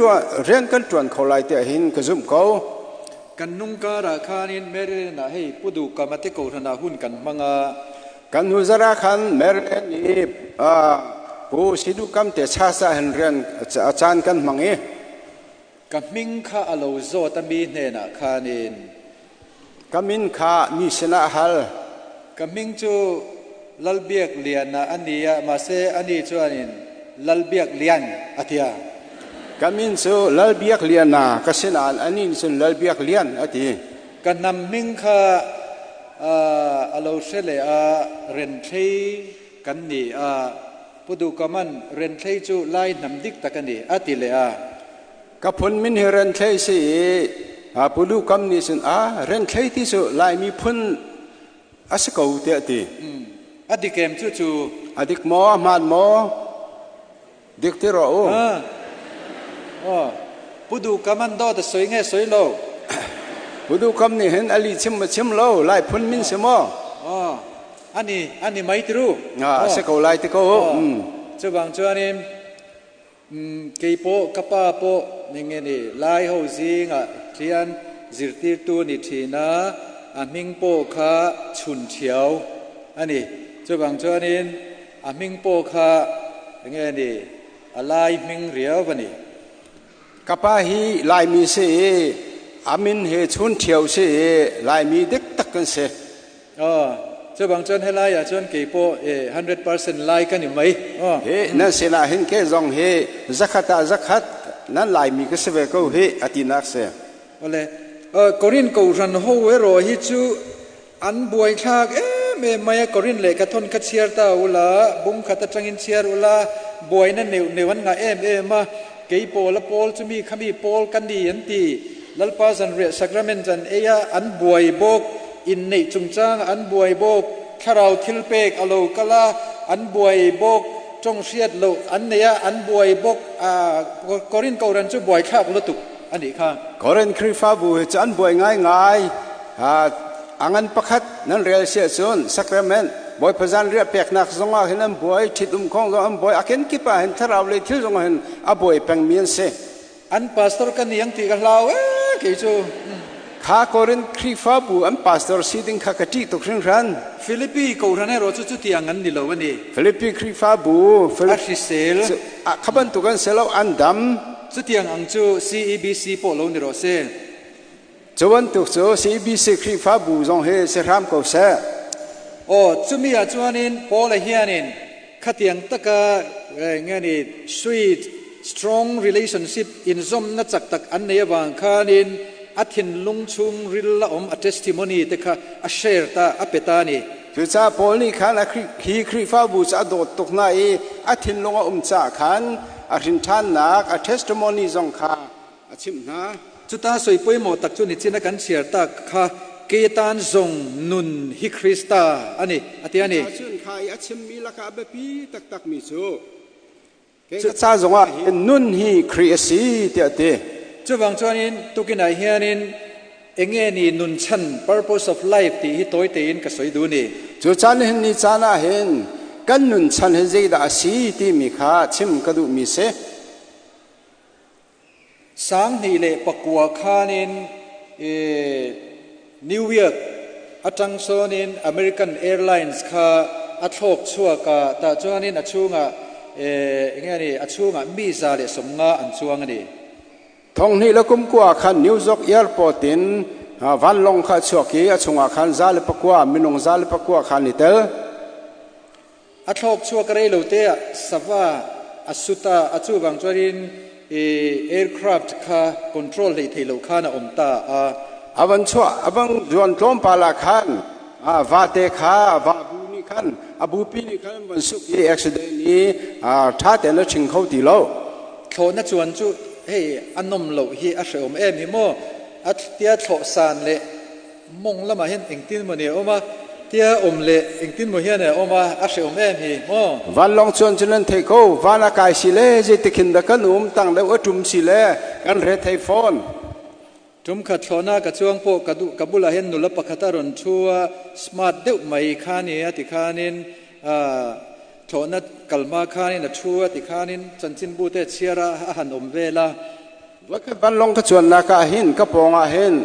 [SPEAKER 2] rian kan ṭuan kho lai tiah hin ka zumh ko.
[SPEAKER 3] Kan nung karah khanin Maryland ah hei Pudu Kamate kohhran ah hun kan hmang a.
[SPEAKER 2] Kan hnu zarh ah khan Maryland i Pu Sidu Kam te chasa hin rian a caan kan hmang i
[SPEAKER 3] Ka hming kha a lo zawt a mi hnenah khanin
[SPEAKER 2] ka min kha mi sinah hal.
[SPEAKER 3] Ka hming cu Lalbiak Lian ah a ni a, mahse ani chuanin Lalbiak Lian a ti a.
[SPEAKER 2] Ka min cu Lalbiak Lian a ka sinain anih nih cun Lalbiak Lian a ti.
[SPEAKER 3] Ka hnam hming kha a lo hre leh a, Renthlei kan ni a. Pu Duhkaman Renthlei cu Lai hnam dik tak a ni a ti leh a.
[SPEAKER 2] Ka phun min hi Renthlei si i Pu Duhkam nih cun a Renthlei ti cu Laimi phun a si ko tiah a ti.
[SPEAKER 3] A dik em cu cu?
[SPEAKER 2] A dik maw? A hmaan maw? Dik ti rawh u.
[SPEAKER 3] Oh. Pu Duhkam an dawt a soi nge soi lo?
[SPEAKER 2] Pu Duhkam nih hin a lih chim ma chim lo Lai phun min si maw?
[SPEAKER 3] Oh. Ani ani mai tiru.
[SPEAKER 2] A si ko lai ti ko.
[SPEAKER 3] Cu bang chuan in kei pawh ka pa pawh ninge ni Lai ho zing ah thian zirtirtu ni thin a a hming pawh kha chun thiau ani. Cu bang chuan in a hming pawh kha nge ni a Lai hming riau ani.
[SPEAKER 2] Ka pa hi Laimi si i a min hi Chun Ṭhio si i Laimi dik tak kan si.
[SPEAKER 3] Cu bang cun helai ah cun kei pawh 100% Lai kan i mei.
[SPEAKER 2] Hi nan sinah hin ke zong hi zakhat ah zakhat nan Laimi ka si ve ko hi a tinak si.
[SPEAKER 3] Ole Korin kohhran ho erawh hi chu an buaithlak em em mai a, Korin lehkha thawn kha chhiar ta ula, bung khat atangin chhiar ula, buaina neuh neuh an ngah em em a, kei Paula pawl chu mi kha mi pawl ka ni an ti, Lalpa zanriah sacrament an ei a, an buai bawk, inneih chungchangah an buai bawk, thlarau thilpek a lo kal a, an buai bawk, tawng hriat loh an nei a, an buai bawk, Korin kohhran chu buaithlak lutuk. A nih kha.
[SPEAKER 2] Korin Khrihfabu hi cu an buai ngaingai. A ngan pakhat nan rel si ahcun sacrament Bawipa zanriah peknak zongah hin an buai, ṭhitum kong zong an buai, a kenkip ah hin thlarau lei thil zongah hin a buai pengmi an si.
[SPEAKER 3] An pastor ka ni ang ti ka hlau ee kei cu.
[SPEAKER 2] Kha Korin Khrihfabu an pastor si ding kha ka ṭih tuk hringhran.
[SPEAKER 3] Filipi kohhran erawh cu cutiang an ni lo a ni.
[SPEAKER 2] Filipi Khrihfabu
[SPEAKER 3] a hrisel.
[SPEAKER 2] Kha bantuk an si lo, an dam.
[SPEAKER 3] Cutiang ang cu CEBC pawh lo ni rawh seh.
[SPEAKER 2] Cu bantuk cu CEBC Khrihfabu zong hi si hram ko seh.
[SPEAKER 3] Aw, cumi ah chuanin Paul hianin khatiang taka nge ni sweet strong relationship inzawmna chak tak an nei avang khanin a thinlung chhungril la awm a testimony te kha a share ta a pe ta a ni.
[SPEAKER 2] Cucaah Paul nih khan hi Khrihfabu cu a dawt tuk hna i a thinlung a um caah khan a hrinṭhannak a testimony zong kha a chimh hna.
[SPEAKER 3] Cuta soi pawimawh tak cu nichin a kan chhiar tak kha ke tan zong nun hi Krista a ni a ti a ni.
[SPEAKER 2] Cucaah cun kha i a chimmi lakah a biapi taktakmi cu kei ka ca zongah hin nun hi Khrih a si tiah a ti.
[SPEAKER 3] Cuvang chuanin tukin ah hianin enge ni nun chan purpose of life ti hi tawi tein ka soi duh ni.
[SPEAKER 2] Cu caan hin ni caan ah hin kan nun chan hi zeidah a si timi kha chim ka duhmi si.
[SPEAKER 3] 2009 khanin New York atang sawnin American Airlines kha a thlawk chuak a, tah chuanin a chungah enge ni a chungah mi 150 an chuang a ni.
[SPEAKER 2] 2010 khan New York Airport in vanlawng kha a chuak i a chungah khan 109 minung 109 khan i tel.
[SPEAKER 3] A thlawk chuak rei lo te ah sava a sut a, a chuvang chuanin aircraft kha control hlei thei lo khan a um ta a.
[SPEAKER 2] A van chuah a van zuan tlawmpal ah khan vate kha vabu nih khan a bupi nih khan an van suk i accident i ṭha tein a ṭhing kho ti lo.
[SPEAKER 3] Thlawhna chuan cu hei a nom lo hi a hreawm em hi maw a tia thlawh san le Mong lamah hin engtin maw ni a um a, tia um le engtin maw hian a um a, a hreawm em hi maw?
[SPEAKER 2] Vanlawng chuan cun an theih ko, van a kai si le zeitik hin dah kan um, tang deuh a ṭum si le kan re thei fawn.
[SPEAKER 3] Ṭum khat thlawhnak ka chuang pawh ka duh, ka bulah hin nula pakhat a rawn ṭhu a, smart deuh mai kha ni a ti khanin thlawhna kalhma khanin a ṭhu a ti khanin chanchinbu te chhiar a a han awm vel a.
[SPEAKER 2] Voikhat vanlawng ka cuannak ah hin ka pawng ah hin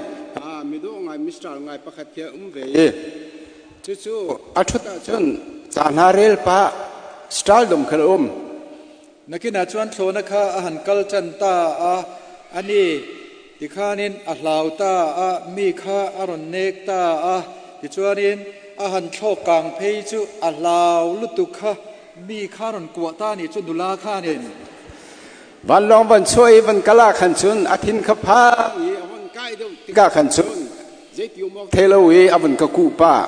[SPEAKER 2] midawh ngai Mr. ngai pakhat khi a um ve i cucu a ṭhut ahcun ca hna rel pah style dum khan a um.
[SPEAKER 3] Nakin ah cun thlawna kha a han kal ṭan ta a, ani tikhanin a hlau ta a, mi kha a rawn nek ta a, tichuanin a han thlawk kang phei cu a hlau lutuk kha mi kha rawn kuah ta nih cu nula khanin.
[SPEAKER 2] Vanlawng van chuah i van kal ah khan cun a thin kha phang i a hun kai deuh tikah khan cun zeiti um awk thei lo i a vun ka kuh pah.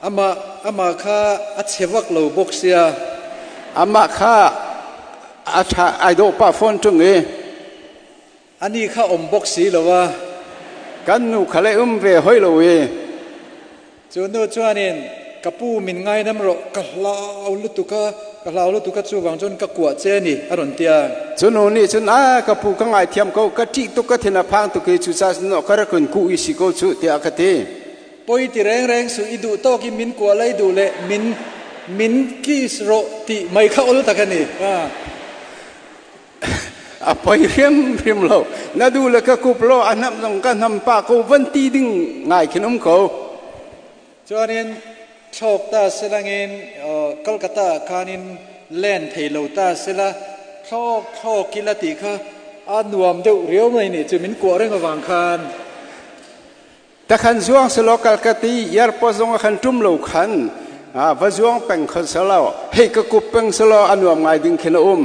[SPEAKER 3] Amah amah kha a che vak lo bawk sia.
[SPEAKER 2] Amah kha a ṭha ai dawh pah fawn ṭung i
[SPEAKER 3] Ani kha um bawk si lo a.
[SPEAKER 2] Kan nu kha le um ve hoi lo i.
[SPEAKER 3] Cu nu chuanin ka pu min ngaidam rawh ka hlau lutuk a ka hlau lutuk a chuvang cun ka kuah che ni a rawn tia.
[SPEAKER 2] Cu nu nih cun a ka pu ka ngaithiam ko ka ṭih tuk ka thin a phang tuk i cucaah cun ka rak in kuh i si ko cu tiah ka ti.
[SPEAKER 3] Poi ti rengreng su i duh tawk i min kuah lei duh le min min kiss rawh ti mai kha ol tak ani.
[SPEAKER 2] A poi hrimhrim lo. Na duh le ka kup law a hnamh zong ka hnam pah ko van ti ding ngai khin um ko.
[SPEAKER 3] Chuanin thlawk ta silangin Kolkata khanin len thei lo ta sila thlawk thlawk ila ti kha a nuam deuh riau mai ni chu min kuah reng awang khan.
[SPEAKER 2] Takhan zuang selaw Kalkati airport zong a khan ṭum lo khan va zuang peng kho selaw hei ka kup peng selaw a nuam ngai ding khin a um.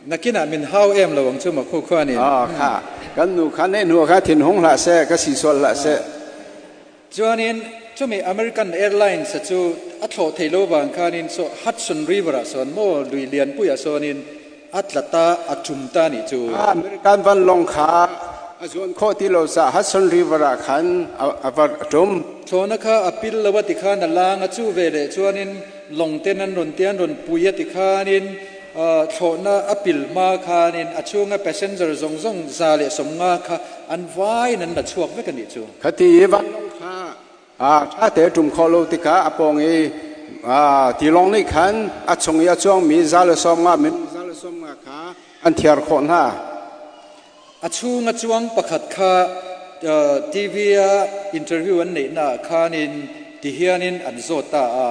[SPEAKER 3] Nakin ah min hau em lo ang chu ma khu khuanin.
[SPEAKER 2] Ah kha kan nu kha ne nu kha thin hung hlah seh ka si sual hlah seh.
[SPEAKER 3] Chuanin chumi American Airlines chu a thlawh thei lo vang khanin so Hudson River ah sawn maw lui lianpui ah sawnin a tla ta a tum ta nih chu.
[SPEAKER 2] American vanlawng kha a zuan khawh ti lo caah Hudson River ah khan a va tum.
[SPEAKER 3] Thlawhna kha a pil lo a ti khan a lang a, chu veleh chuanin lawng ten an rawn tia an rawn pui a ti khanin thlawhna a pil hma khanin a chhunga passenger zawng zawng 150 kha an vaiin an la chhuak vek a nih chu.
[SPEAKER 2] Khati i vanlawng kha ṭha te ṭum khawh lo tikah a pawng i tilawng nih khan a chung i a cuangmi 150 minung 150 kha an thiar khawh hna.
[SPEAKER 3] A chung a chuang pakhat kha TV ah interview an neihnak ah khanin tihianin an zawt ta a.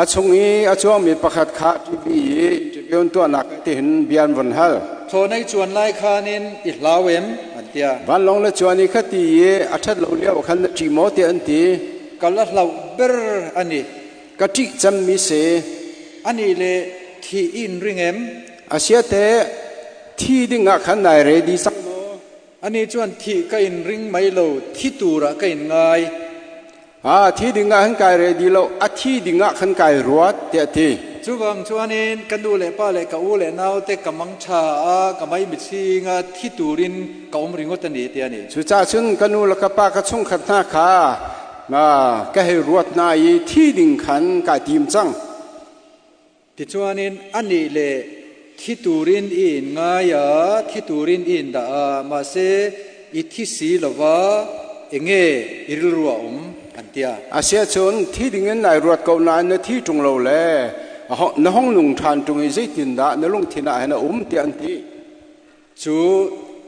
[SPEAKER 2] A chung i a cuangmi pakhat kha TV i interview an tuahnak ah tihin bia an vun hal.
[SPEAKER 3] Thlawh i cuan lai khanin i hlau em an tia.
[SPEAKER 2] Vanlawng le cuan i khati i a ṭhat lo lio khan na ṭih maw tiah an ti.
[SPEAKER 3] Ka la hlauh ber ani.
[SPEAKER 2] Ka ṭih cemmi si.
[SPEAKER 3] Ani le thi in ring em?
[SPEAKER 2] Asiate thi ding ah khan nai ready cang maw?
[SPEAKER 3] Ani chuan thih ka in ring mai lo, thi tur ah ka in ngai.
[SPEAKER 2] Thi ding ah khan kai ready lo, a thi ding ah khan kai ruat tiah a ti.
[SPEAKER 3] Chuvang chuanin ka nu le pa le ka u le nau te ka mang ṭha a, ka maimi ching a, thi turin ka um ringawt a ni tiah a ni.
[SPEAKER 2] Cucaah cun ka nu le ka pa ka chungkhat hna kha ka hei ruat hna i thi ding khan kai tim cang.
[SPEAKER 3] Tichuanin anih le thi turin i in ngai a, thi turin i in dah a, mahse i thi si lova enge i rilru a um an ti a.
[SPEAKER 2] Asiahcun thi dingin nai ruat ko nain na thi ṭung lo le na hong nung ṭhan ṭung i zeitindah na lungthin ah hin a um tiah an ti.
[SPEAKER 3] Cu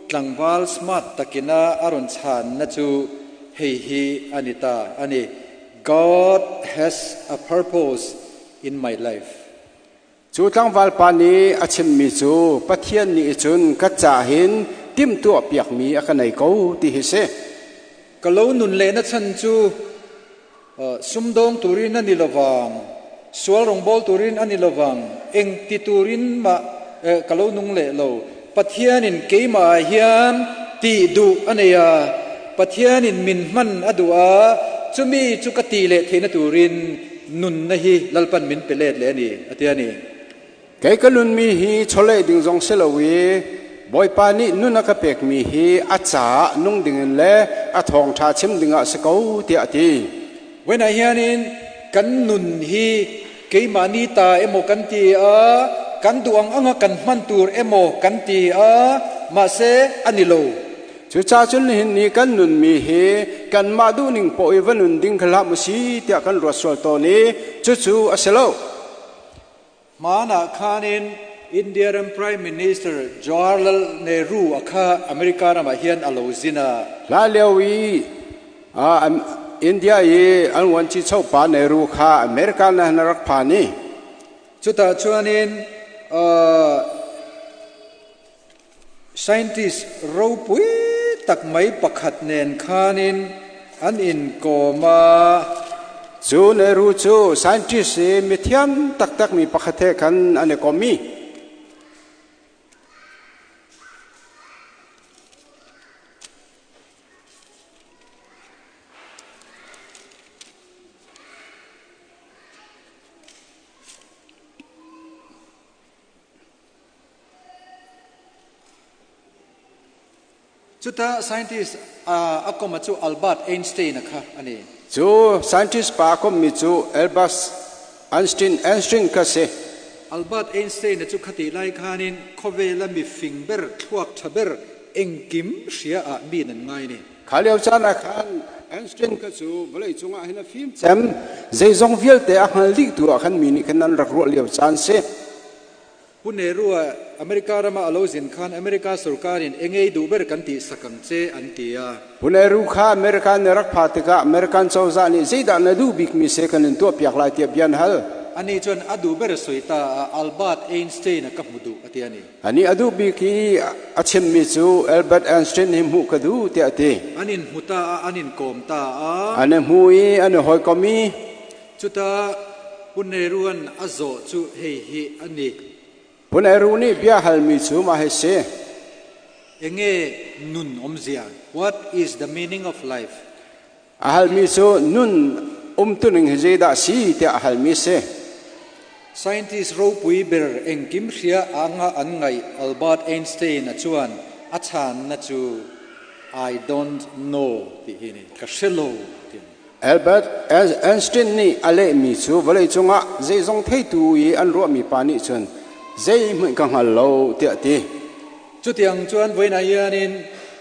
[SPEAKER 3] tlangval smart takin a a rawn channa cu hei hi an i ta ani. God has a purpose in my life.
[SPEAKER 2] Cu tlangval pa nih a chimmi cu Pathian nih cun ka ca hin timhtuah piakmi a ka nei ko ti hi si.
[SPEAKER 3] Ka lo nun le na chan cu sumdawng turin an i lovang, sual rawngbawl turin an i lovang, eng ti turin mah ka lo nung leh lo. Pathian in keimah ah hian ti duh a nei a, Pathian in min hman a duh a, chumi chu ka ti leh theihna turin nunna hi Lalpan min pe let leh a ni, a ti a ni.
[SPEAKER 2] Kei ka nunmi hi chawleh ding zong si lo i Bawipa nih nun a ka pekmi hi a caah nung dingin le a thawngṭha chim dingah si ko tiah a ti.
[SPEAKER 3] When ah hianin kan nun hi keimah ni ta emaw kan ti a, kan duh ang anga kan hman tur emaw kan ti a, mahse ani lo.
[SPEAKER 2] Cucaah cun nihin ni kan nunmi hi kanmah duhning poah i va nun ding kha hlah mu si tiah kan ruat sual tawn i cucu a si lo.
[SPEAKER 3] Hmaan ah khanin India ram Prime Minister Jawaharlal Nehru a kha America ram ah hian a lo zin a.
[SPEAKER 2] Hla lio i India i an vuanci chopa Nehru kha America na na rak phan i.
[SPEAKER 3] Chutah chuanin Scientist ropui tak mai pakhat nen khanin an inkawm a.
[SPEAKER 2] Cu Nehru cu scientist i mithiam taktakmi pakhat he khan an i kom i
[SPEAKER 3] Cuta scientist a kom cu Albert Einstein a kha a ni.
[SPEAKER 2] Cu scientist pa a kommi cu Albert Einstein Einstein kha si.
[SPEAKER 3] Albert Einstein cu khati lai khan in khawvel a mifing ber thluak ṭha ber engkim hria ah mi nan ngai ni.
[SPEAKER 2] Kha lio caan ah khan Einstein kha cu vawlei cungah hin a fim cem zeizong vialte a hngal dih tu ah khan mi nih khan nan rak ruah lio caan si.
[SPEAKER 3] Pu Nehru ah America ram ah a lo zin khan America sarkar in engei duh ber kan ti sak ang che an ti a.
[SPEAKER 2] Pu Nehru kha America nih rak pha tikah American cozah nih zeidah na duh bikmi se kan in tuahpiak lai tiah bia an hal.
[SPEAKER 3] Ani cun a duh ber soi ta ah Albert Einstein a ka hmu duh a ti ani.
[SPEAKER 2] Ani a duh bik i a chimmi cu Albert Einstein hi hmuh ka duh tiah a ti.
[SPEAKER 3] An in hmu ta ah an in kawm ta ah.
[SPEAKER 2] An i hmu i an i hawikom i.
[SPEAKER 3] Cuta Pu Nehru an a zawh cu hei hi ani.
[SPEAKER 2] Puneru nih bia halmi cu mah hi si.
[SPEAKER 3] Enge nun awmzia? What is the meaning of life?
[SPEAKER 2] A halmi cu nun umtuning hi zeidah si tiah a halmi si.
[SPEAKER 3] Scientist ropui ber engkim hria anga an ngaih Albert Einstein a chuan a chhanna chu I don't know ti hi ni ka hre lo ti.
[SPEAKER 2] Albert Einstein nih a lehmi cu vawleicung ah zeizong theitu i an ruahmi pa nih cun zeihmanh ka hngal lo tiah a ti.
[SPEAKER 3] Chutiang chuan vawiin ah hianin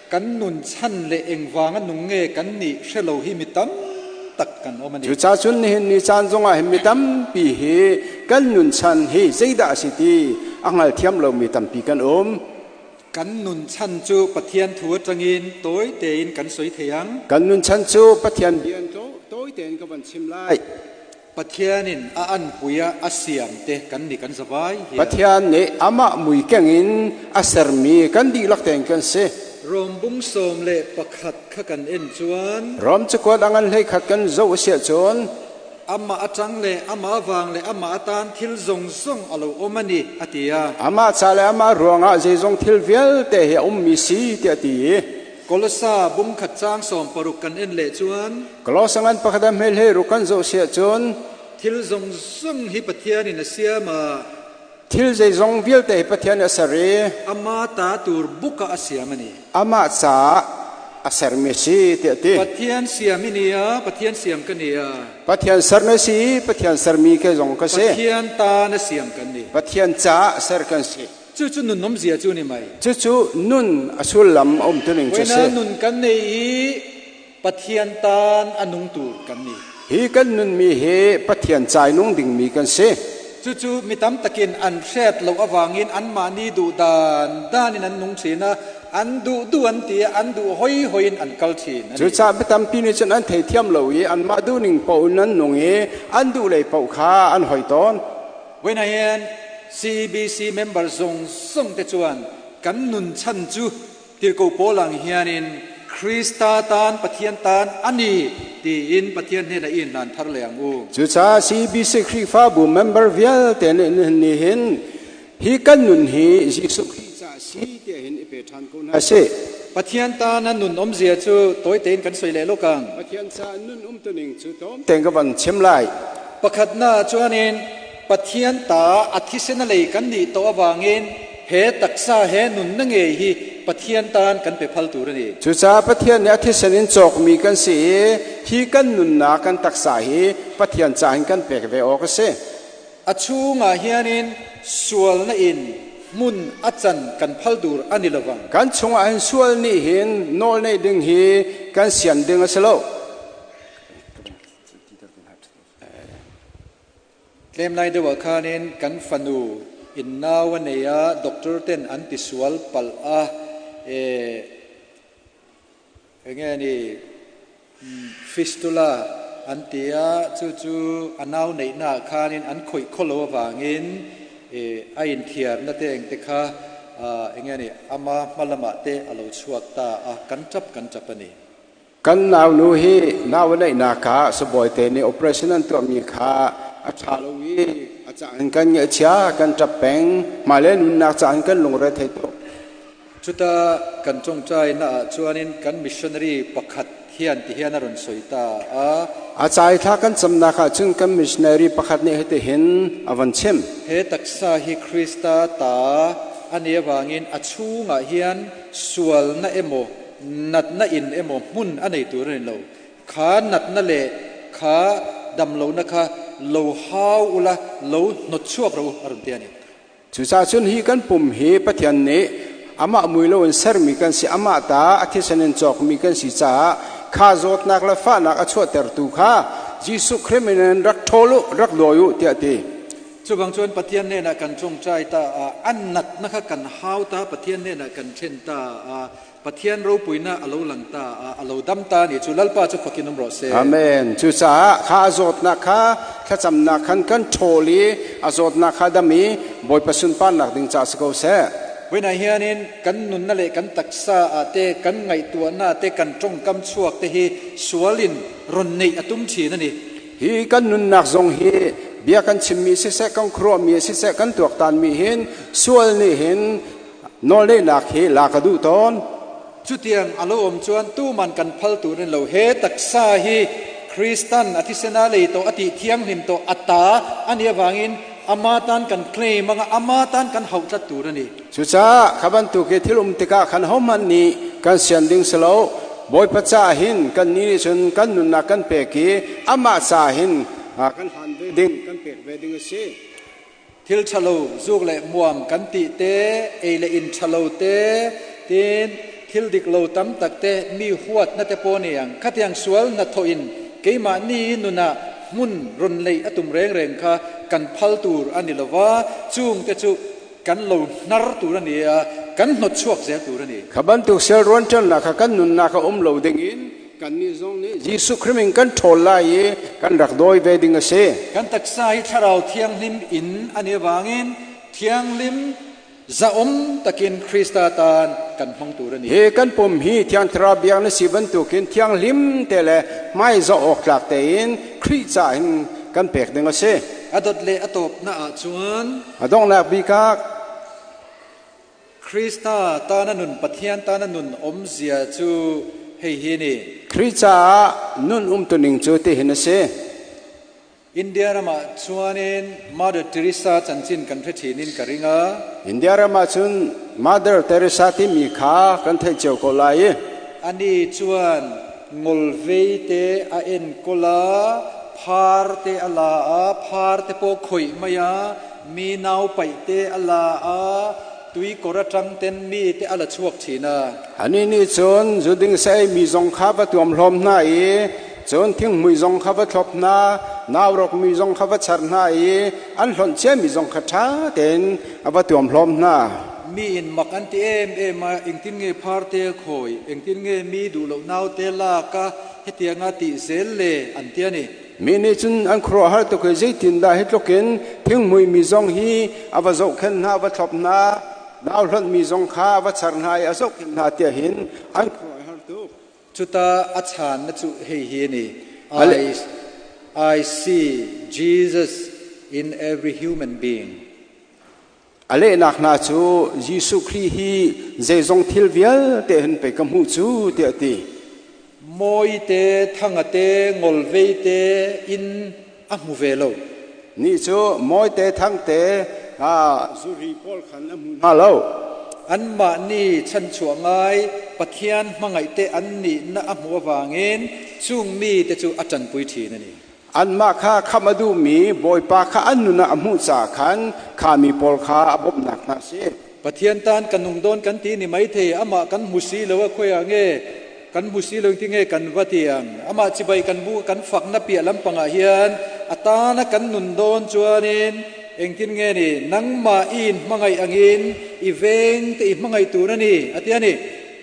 [SPEAKER 3] kan nun chan le engvang a nung nge kan nih hre lo hi mi tam tak kan awm a ni.
[SPEAKER 2] Cucaah cun nihin ni caan zongah hin mi tampi hi kan nun chan hi zeidah a si ti a hngalthiam lomi tampi kan um.
[SPEAKER 3] Kan nun chan cu Pathian thu atangin tawi tein kan soi thei ang.
[SPEAKER 2] Kan nun chan cu Pathian bia in tawi tein ka van chim lai.
[SPEAKER 3] Pathian in a anpui ah a siam te kan nih kan zavai hian.
[SPEAKER 2] Pathian nih amah mui keng in a sermi kan dihlak tein kan si.
[SPEAKER 3] Rom bung 11 kha kan en chuan.
[SPEAKER 2] Rom cakuat a ngan 11 kan zoh a si ahcun.
[SPEAKER 3] Amah atang le amah vang le amah atan thil zong zong a lo um a ni a ti a.
[SPEAKER 2] Amah ca le amah ruangah zeizong thil vialte hi a ummi si tiah a ti i.
[SPEAKER 3] Kolosa bung khat caang 16 kan en leh chuan.
[SPEAKER 2] Kolosa ngan pakhat a hmel he ruk kan zoh si ahcun.
[SPEAKER 3] Thil zongzong hi Pathian in a siam ah.
[SPEAKER 2] Thil zeizong vialte hi Pathian a ser i.
[SPEAKER 3] Amah ta tur buk ah a siam a ni.
[SPEAKER 2] Amah caah a sermi a si tiah a ti.
[SPEAKER 3] Pathian siam i ni a, Pathian siam ka ni a.
[SPEAKER 2] Pathian ser na si i Pathian sermi ke zong ka si.
[SPEAKER 3] Pathian ta na siam kan ni.
[SPEAKER 2] Pathian caah ser kan si.
[SPEAKER 3] Cucu nun awmzia cu ni mai.
[SPEAKER 2] Cucu nun a sullam a umtuning cu si.
[SPEAKER 3] Voina nun kan nei i Pathian tan a nung tur kan ni.
[SPEAKER 2] Hi kan nunmi hi Pathian cai nung dingmi kan si.
[SPEAKER 3] Cucu mi tam takin an hriat lo awangin anmah nih duh dan dan in an nung thin a, an duh duh an ti a, an duh hoi hoi in an kal thin a ni.
[SPEAKER 2] Cucaah mi tampi nih cun an theithiam lo i anmah duhning paoh in an nung i an duh lei paoh kha an hoi tawn.
[SPEAKER 3] When hin CBC member zong zong te chuan kan nun chan cu tirko pawl ang hianin Krista tan Pathian tan ani tiin Pathian hnen a in hlan thar le ang u.
[SPEAKER 2] Cucaah CBC Khrihfabu member vialte nih ni hin hi kan nun hi Jesuh Khrih ca si tiah hin i pe ṭhan ko hna sih.
[SPEAKER 3] Pathian tan a nun awmzia cu tawi tein kan soi leh lokang.
[SPEAKER 2] Pathian ca nun umtuning cu tlawm tein ka van chim lai.
[SPEAKER 3] Pakhatna chuanin Pathian ta a thisen a lei kan nih to awangin he taksa he nun na ngei hi Pathian tan kan pe phal tur a ni.
[SPEAKER 2] Cucaah Pathian nih a thisen in cawkmi kan si i hi kan nunnak kan taksa hi Pathian ca hin kan pek ve awk a si.
[SPEAKER 3] A chungah hianin sualna in hmun a can kan phal tur a ni lovang.
[SPEAKER 2] Kan chungah hin sual nih hin nawl neih ding hi kan sian ding a si lo.
[SPEAKER 3] Tlem lai deuh ah khanin kan fanu in nau a nei a, doctor ten an ti sual palh a, e enge ni fistula an ti a, chu chu a nau neih na ah khanin an khawih khawlo awangin e a in thiar na te eng te kha enge ni ama hmalamah te a lo chhuak ta a, kan tap kan tap a ni.
[SPEAKER 2] Kan naunu hi nau a neihnak ah sibawi nih operation an tuahmi kha a ṭha lo i a caan in kan ngaihchia, kan ṭap peng. Hmailei nunnak caan in kan lungre thei tuk.
[SPEAKER 3] Cuta kan ṭawngṭai na ah chuanin kan missionary pakhat hian ti hian a rawn soi ta a.
[SPEAKER 2] A cai thla kan camnak ah cun kan missionary pakhat nih hitihin a van chim.
[SPEAKER 3] He taksa hi Krista ta a nih avangin a chungah hian sualna emaw natna in emaw hmun a nei tur a ni lo. Kha natna le kha damlona kha lo hau ula lo hnawt chuak rawh u a rawn ti a ni.
[SPEAKER 2] Cucaah cun hi kan pum hi Pathian nih amah mui loin sermi kan si, amah ta a thisen in cawkmi kan si caah kha zawtnak le fahnak a chuahtertu kha Jesuh Khrih min in rak ṭhawl u, rak dawi u tiah a ti.
[SPEAKER 3] Cubang cun Pathian hnenah kan ṭawngṭai ta ah an natna kha kan hau ta, Pathian hnenah kan ṭhen ta ah Pathian ropuinak a lo lang ta ah a lo dam ta ni cu Lalpa cu fakin um rawh seh.
[SPEAKER 2] Amen. Cucaah kha a zawtnak kha thlacamnak khan kan ṭhawl i a zawtnak kha dam i Bawipa sunparnak ding ca si ko seh.
[SPEAKER 3] Voi hianin kan nunna le kan taksa ah te kan ngaihtuahnak te kan ṭongkam chuak te hi sual in ron neih a tum ṭhin a ni.
[SPEAKER 2] Hi kan nunnak zong hi Bia kan chimmi siseh, kan khuaruahmi siseh, kan tuaktanmi hin sual nih hin nawlneihnak hi lak a duh tawn.
[SPEAKER 3] Chutiang a lo awm chuan tuman kan phal tur in lo. He taksa hi Kristan a thisena lei to ati thianghlim to ata ani awangin ama tan kan claim anga ama tan kan hau tlat tur ani.
[SPEAKER 2] Cucaah kha bantuk hi thil um tikah khan hohmanh nih kan sian ding si lo. Bawipa caah hin kan nih nih cun kan nunnak kan pek i amah caah hin kan hlan ve ding, kan pek ve ding a si.
[SPEAKER 3] Thil ṭhalo zuk le muam kan ti te, ei le in ṭhalo te, tin thil dik lo tam tak te, mi huat na te paw niang khatiang sual na tho in keimah ni nuna hmun run lei atum reng reng kha kan phal tur ani lova chung te chu kan lo hnar tur ani a, kan hnot chuak zel tur ani.
[SPEAKER 2] Kha bantuk sel ruan ṭannak kha kan nunnak a um lo ding in kannih zong nih Jesuh Khrih in kan ṭhawl lai i kan rak dawi ve ding a si.
[SPEAKER 3] Kan taksa hi thlarau thianghlim in ani wangin thianghlim zaom takin Krista tan kan hmang tur ani.
[SPEAKER 2] Hi kan pum hi Thiang Thlarau biak na si bantukin thianghlim te le hmai zoh awk tlak tein Khrih ca in kan pek ding a si.
[SPEAKER 3] Adot le atop na ah chuan
[SPEAKER 2] A donghnak bik ah
[SPEAKER 3] Krista tana nun Pathian tana nun om zia chu hei hi ni.
[SPEAKER 2] Khrih caah nun umtuning cu ti hin a si.
[SPEAKER 3] India rama chuanin Mother Teresa chanchin kan hre thin in ka ringa.
[SPEAKER 2] India ram ah cun Mother Teresa timi kha kan theih cio ko lai i
[SPEAKER 3] Ani chuan ngolvei te a en kola, phar te a la a, phar te po khoi maya, mi nau pai te a la a, tui kora tang ten mi te ala chuak thina.
[SPEAKER 2] Ani nih cun zuding saei mi zong kha va tuam hlawm hna i cun thinghmui zong kha va thlop hna, naurok mi zong kha va char hna i an hlonh cia mi zong kha ṭha tein a va tuam hlawm hna.
[SPEAKER 3] Mi in mak an ti em em a, engtin nge phar te khoi, engtin nge mi duh lo nau te la ka hetianga ti zel le an ti ani.
[SPEAKER 2] Mi nih cun an khuaruahhar tuk i zeitindah hi tluk in thinghmui mi zong hi a va zohkhenh hna, a va thlop hna, nau hlonh mi zong kha a va char hna i a zohkhenh hna tiah hin an khuaruahhar tuk.
[SPEAKER 3] Chuta a chan na chu hei hi ni. I see Jesus in every human being.
[SPEAKER 2] A lehnak hna cu Jesuh Khrih hi zeizong thil vialte hin pei ka hmuh cu tiah a ti.
[SPEAKER 3] Moi te, thanga te, ngolvei te in a hmu ve lo.
[SPEAKER 2] Ni cu moi te, thang te, zuri pawl khan a hmu hna lo.
[SPEAKER 3] Anmah nih chanchuah ngai Pathian hmangaih te an nih na a hmu awangin chung mi te chu a ṭanpui ṭhin ani.
[SPEAKER 2] Anmah kha khamh a duhmi Bawipa kha an nun ah a hmuh caah khan kha mi pawl kha a bawmhnak hna a si.
[SPEAKER 3] Pathian tan kan nung dawn kan ti ni mai thei amah kan hmu si lo a khuai ah nge kan hmu si lo ti nge kan va tiang amah chibai kan bu kan fak na piah lampang ah hian atana kan nun dawn chuanin engtin nge ni nangmah in hmangaih angin i veng te i hmangaih tur ani ati ani.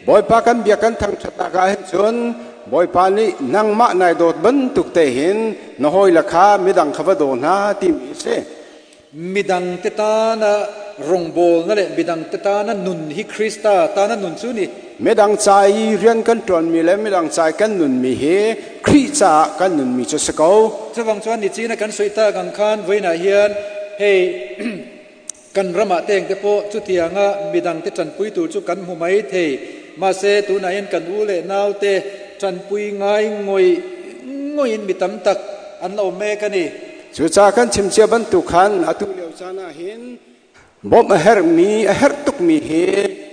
[SPEAKER 2] Bawipa kan bia kan thangṭhatnak ah hin cun Bawipa nih nangmah nai dawt bantuk te hin na hawile kha midang kha va daw hna timi a si.
[SPEAKER 3] Midang te tana rawngbawl na le midang te tana nun hi Krista tana nun chu ni.
[SPEAKER 2] Midang ca i rian kan ṭuanmi le midang ca i kan nunmi hi Khrih caah kan nunmi cu si ko.
[SPEAKER 3] Chuvang chuan ni china kan soita kang khan voina hian hei kan rama teng te po chu tianga midang te chanpui tur chu kan hmu mai thei ma se tuna in kan u le nau te chanpui ngai ngoi ngoi in mi tam tak an lo me ka ni.
[SPEAKER 2] Cucaah kan chim cia bantuk khan atu lio caan ah hin bawmh a herhmi a herh tukmi hi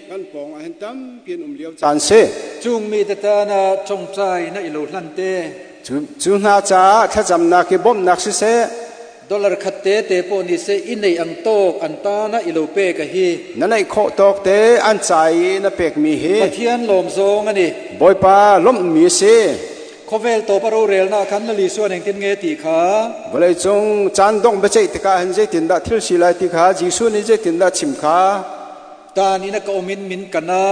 [SPEAKER 2] kan pawng ah hin tampi an um lio caan si.
[SPEAKER 3] Chung mi te tana chongchai na ilo hlan te.
[SPEAKER 2] Cu hna caah thlacamnak hi bawmhnak siseh,
[SPEAKER 3] Dollar khat te te po ni se i nei ang tawk an ta na ilo pe ka hi.
[SPEAKER 2] Na neih khawh tawk te an ca i na pekmi hi
[SPEAKER 3] Pathian lawm zong ani.
[SPEAKER 2] Bawipa lawmhmi a si.
[SPEAKER 3] Khawvel to paro rel na khan na li suan engtin nge ti kha.
[SPEAKER 2] Vawlei cung caan dongh biaceih tikah hin zeitindah thil si lai ti kha Jesuh nih zeitindah chim kha.
[SPEAKER 3] Tan in a ka um in min kana.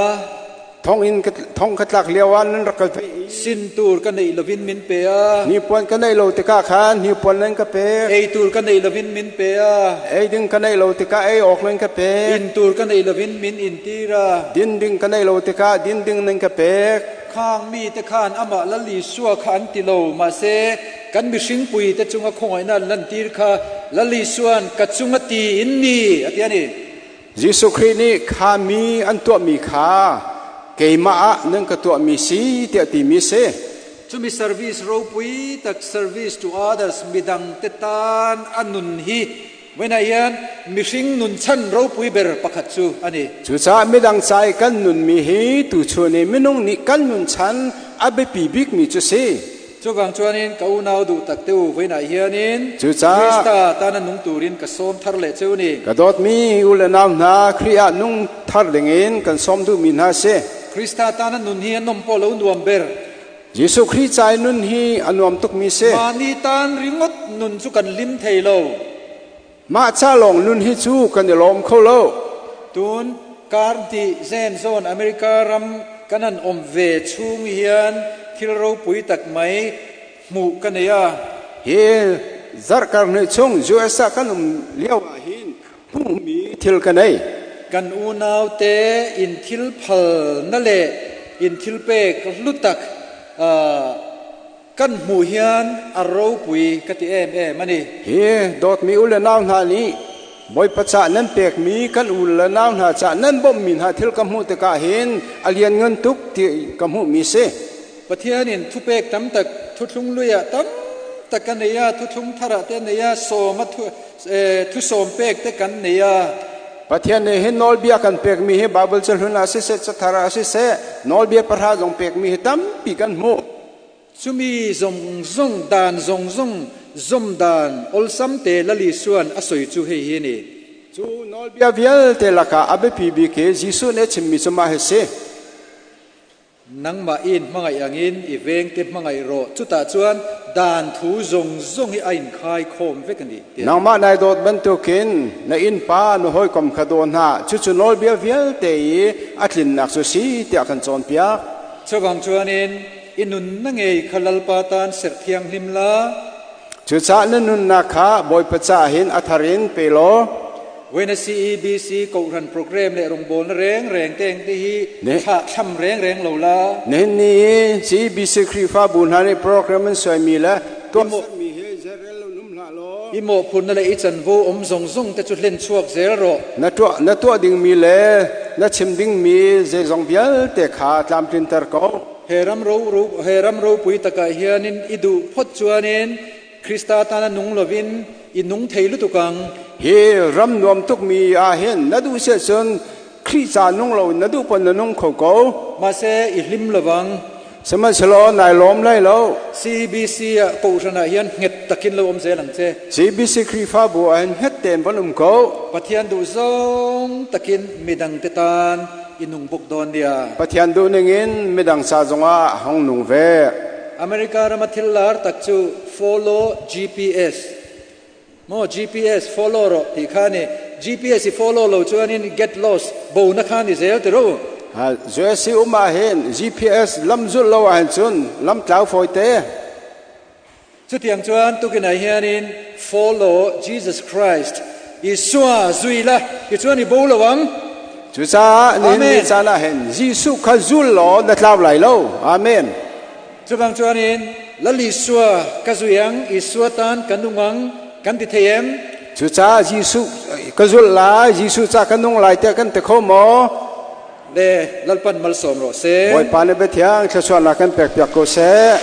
[SPEAKER 2] Thong in thong ka tlak lio ah nan rak ka veih i
[SPEAKER 3] Sin tur ka neih lovin min pe a.
[SPEAKER 2] Hnipuan ka neih lo tikah khan hnipuan nan ka pek.
[SPEAKER 3] Ei tur ka neih lovin min pe a.
[SPEAKER 2] Ei ding ka neih lo tikah ei awk nan ka pek.
[SPEAKER 3] In tur ka neih lovin min in tira.
[SPEAKER 2] Din ding ka neih lo tikah din ding nan ka pek.
[SPEAKER 3] Khang mi te khan amah lali sua kha an ti lo ma se kan mihring pui te chunga khongai na lan tir kha Lal Isuan ka cung a ti in ni a ti a ni.
[SPEAKER 2] Jesuh Khrih nih kha mi an tuahmi kha keimah ah nan ka tuahmi si tiah timi si.
[SPEAKER 3] Chumi service ropui tak service to others midang te tan a nun hi Voinah hian mihring nunchan ropui ber pakhat cu a ni.
[SPEAKER 2] Cucaah midang ca i kan nunmi hi tuchun i minung nih kan nunchan a biapi bikmi cu si.
[SPEAKER 3] Chuvang chuanin ka unau duh tak te u voinah hianin
[SPEAKER 2] Cucaah
[SPEAKER 3] Krista tana nung turin ka sawm thar leh cheu ni.
[SPEAKER 2] Ka dawtmi u le nau hna, Khrih ah nung thar dingin kan sawm duhmi hna si.
[SPEAKER 3] Krista tana nun hi a nom pawh lo nuam ber.
[SPEAKER 2] Jesuh Khrih ca i nun hi a nuam tukmi si.
[SPEAKER 3] Mah ni tan ringot nun cu kan lim thei lo.
[SPEAKER 2] Mah ca lawng nun hi cu kan i lawm kho lo.
[SPEAKER 3] Tun karti zen zawn America ram kan an om ve chung hian thil ropui tak mai hmuh ka nei a.
[SPEAKER 2] Hi zarhkar hnih chung US ah kan um lio ah hin hmuhmi thil ka nei.
[SPEAKER 3] Kan unau te in thil phal na le in thil pek hlutak kan hmuh hian a ropui ka ti em em ani.
[SPEAKER 2] Hi dawtmi u le nau hna nih Bawipa ca nan pekmi kan u le nau hna ca nan bawmhmi hna thil ka hmuh tikah hin a lianngan tuk ti ka hmuhmi si.
[SPEAKER 3] Pathian in thupek tam tak thuthlung lui ah tam tak ka nei a thuthlung thar ah te nei a sawm a thu sawm pek te kan nei a.
[SPEAKER 2] Pathian nih hin nawlbia kan pekmi hi Bible cahlun ah siseh cathar ah siseh nawlbia pahra zong pekmi hi tampi kan hmuh.
[SPEAKER 3] Chumi zong zong dan zong zong zom dan olsam te Lal Isuan a soi chu hei hi ni.
[SPEAKER 2] Cu nawlbia vialte lakah a biapi bik hi Jesuh nih a chimmi cu mah hi si.
[SPEAKER 3] Nangmah in hmangaih angin i vengte hmangaih rawh. Chutah chuan dan thu zong zong hi a inkhai khawm vek a ni. Tiah.
[SPEAKER 2] Nangmah nai dawt bantukin na innpa na hawikom kha daw hna. Cucu nawlbia vialte i a tlinnak cu si tiah kan cawnpiak.
[SPEAKER 3] Chuvang chuanin i nun na ngei kha Lalpa tan serh thianghlim la.
[SPEAKER 2] Cucaah na nunnak kha Bawipa caah hin a thar in pe law
[SPEAKER 3] When a CEBC kohhran program le rawngbawl na reng reng teng te hi thla thlam reng reng lo la.
[SPEAKER 2] Nihin ni i CEBC Khrihfabu hna nih program an suaimi le tuahsermi hi zeirel lo um hlah law.
[SPEAKER 3] I mawhphurhna le i canvo um zong zong te cu hlen chuak zel rawh.
[SPEAKER 2] Na tuah na tuah dingmi le na chim dingmi zeizong vialte kha tlamtlinter ko.
[SPEAKER 3] He ram ro he ram ropui takah hianin i duh phot chuanin Krista tana nung lovin i nung thei lutuk ang.
[SPEAKER 2] Hi ram nuam tukmi ah hin na duh si cun Khrih ca nung lo na duh pon na nung kho ko.
[SPEAKER 3] Mahse i hlim lovang.
[SPEAKER 2] Sihmanhsehlaw nai lawm lai lo.
[SPEAKER 3] CBC ah kohhran ah hian hnget takin lo um zel ang che.
[SPEAKER 2] CBC Khrihfabu ah hin hnget tein von um ko.
[SPEAKER 3] Pathian duh zong takin midang te tan i nung buk dawn nia.
[SPEAKER 2] Pathian duh ningin midang ca zongah hong nung ve.
[SPEAKER 3] America ram a thil lar tak cu follow GPS. Mo GPS follow ro ti kha ni GPS i follow lo chuan in get lost bo na kha ni zel ti ro.
[SPEAKER 2] US um ah hin GPS lam zulh lo ah hin cun lam tlau fawi te.
[SPEAKER 3] Chutiang chuan tukin ah hianin follow Jesus Christ Isua zui la ti chuan i bo lo ang.
[SPEAKER 2] Cucaah nihin ni caan ah hin Jesuh kha zul law na tlau lai lo. Amen.
[SPEAKER 3] Chuvang chuanin Lal Isua ka zui ang, Isua tan ka nung ang kan ti thei em?
[SPEAKER 2] Cucaah Jesuh ka zulh lai, Jesuh ca ka nung lai tiah kan ti kho maw?
[SPEAKER 3] Le Lalpan malsawm rawh seh.
[SPEAKER 2] Bawipa nih biathiang thluachuahnak kan pekpiak ko seh.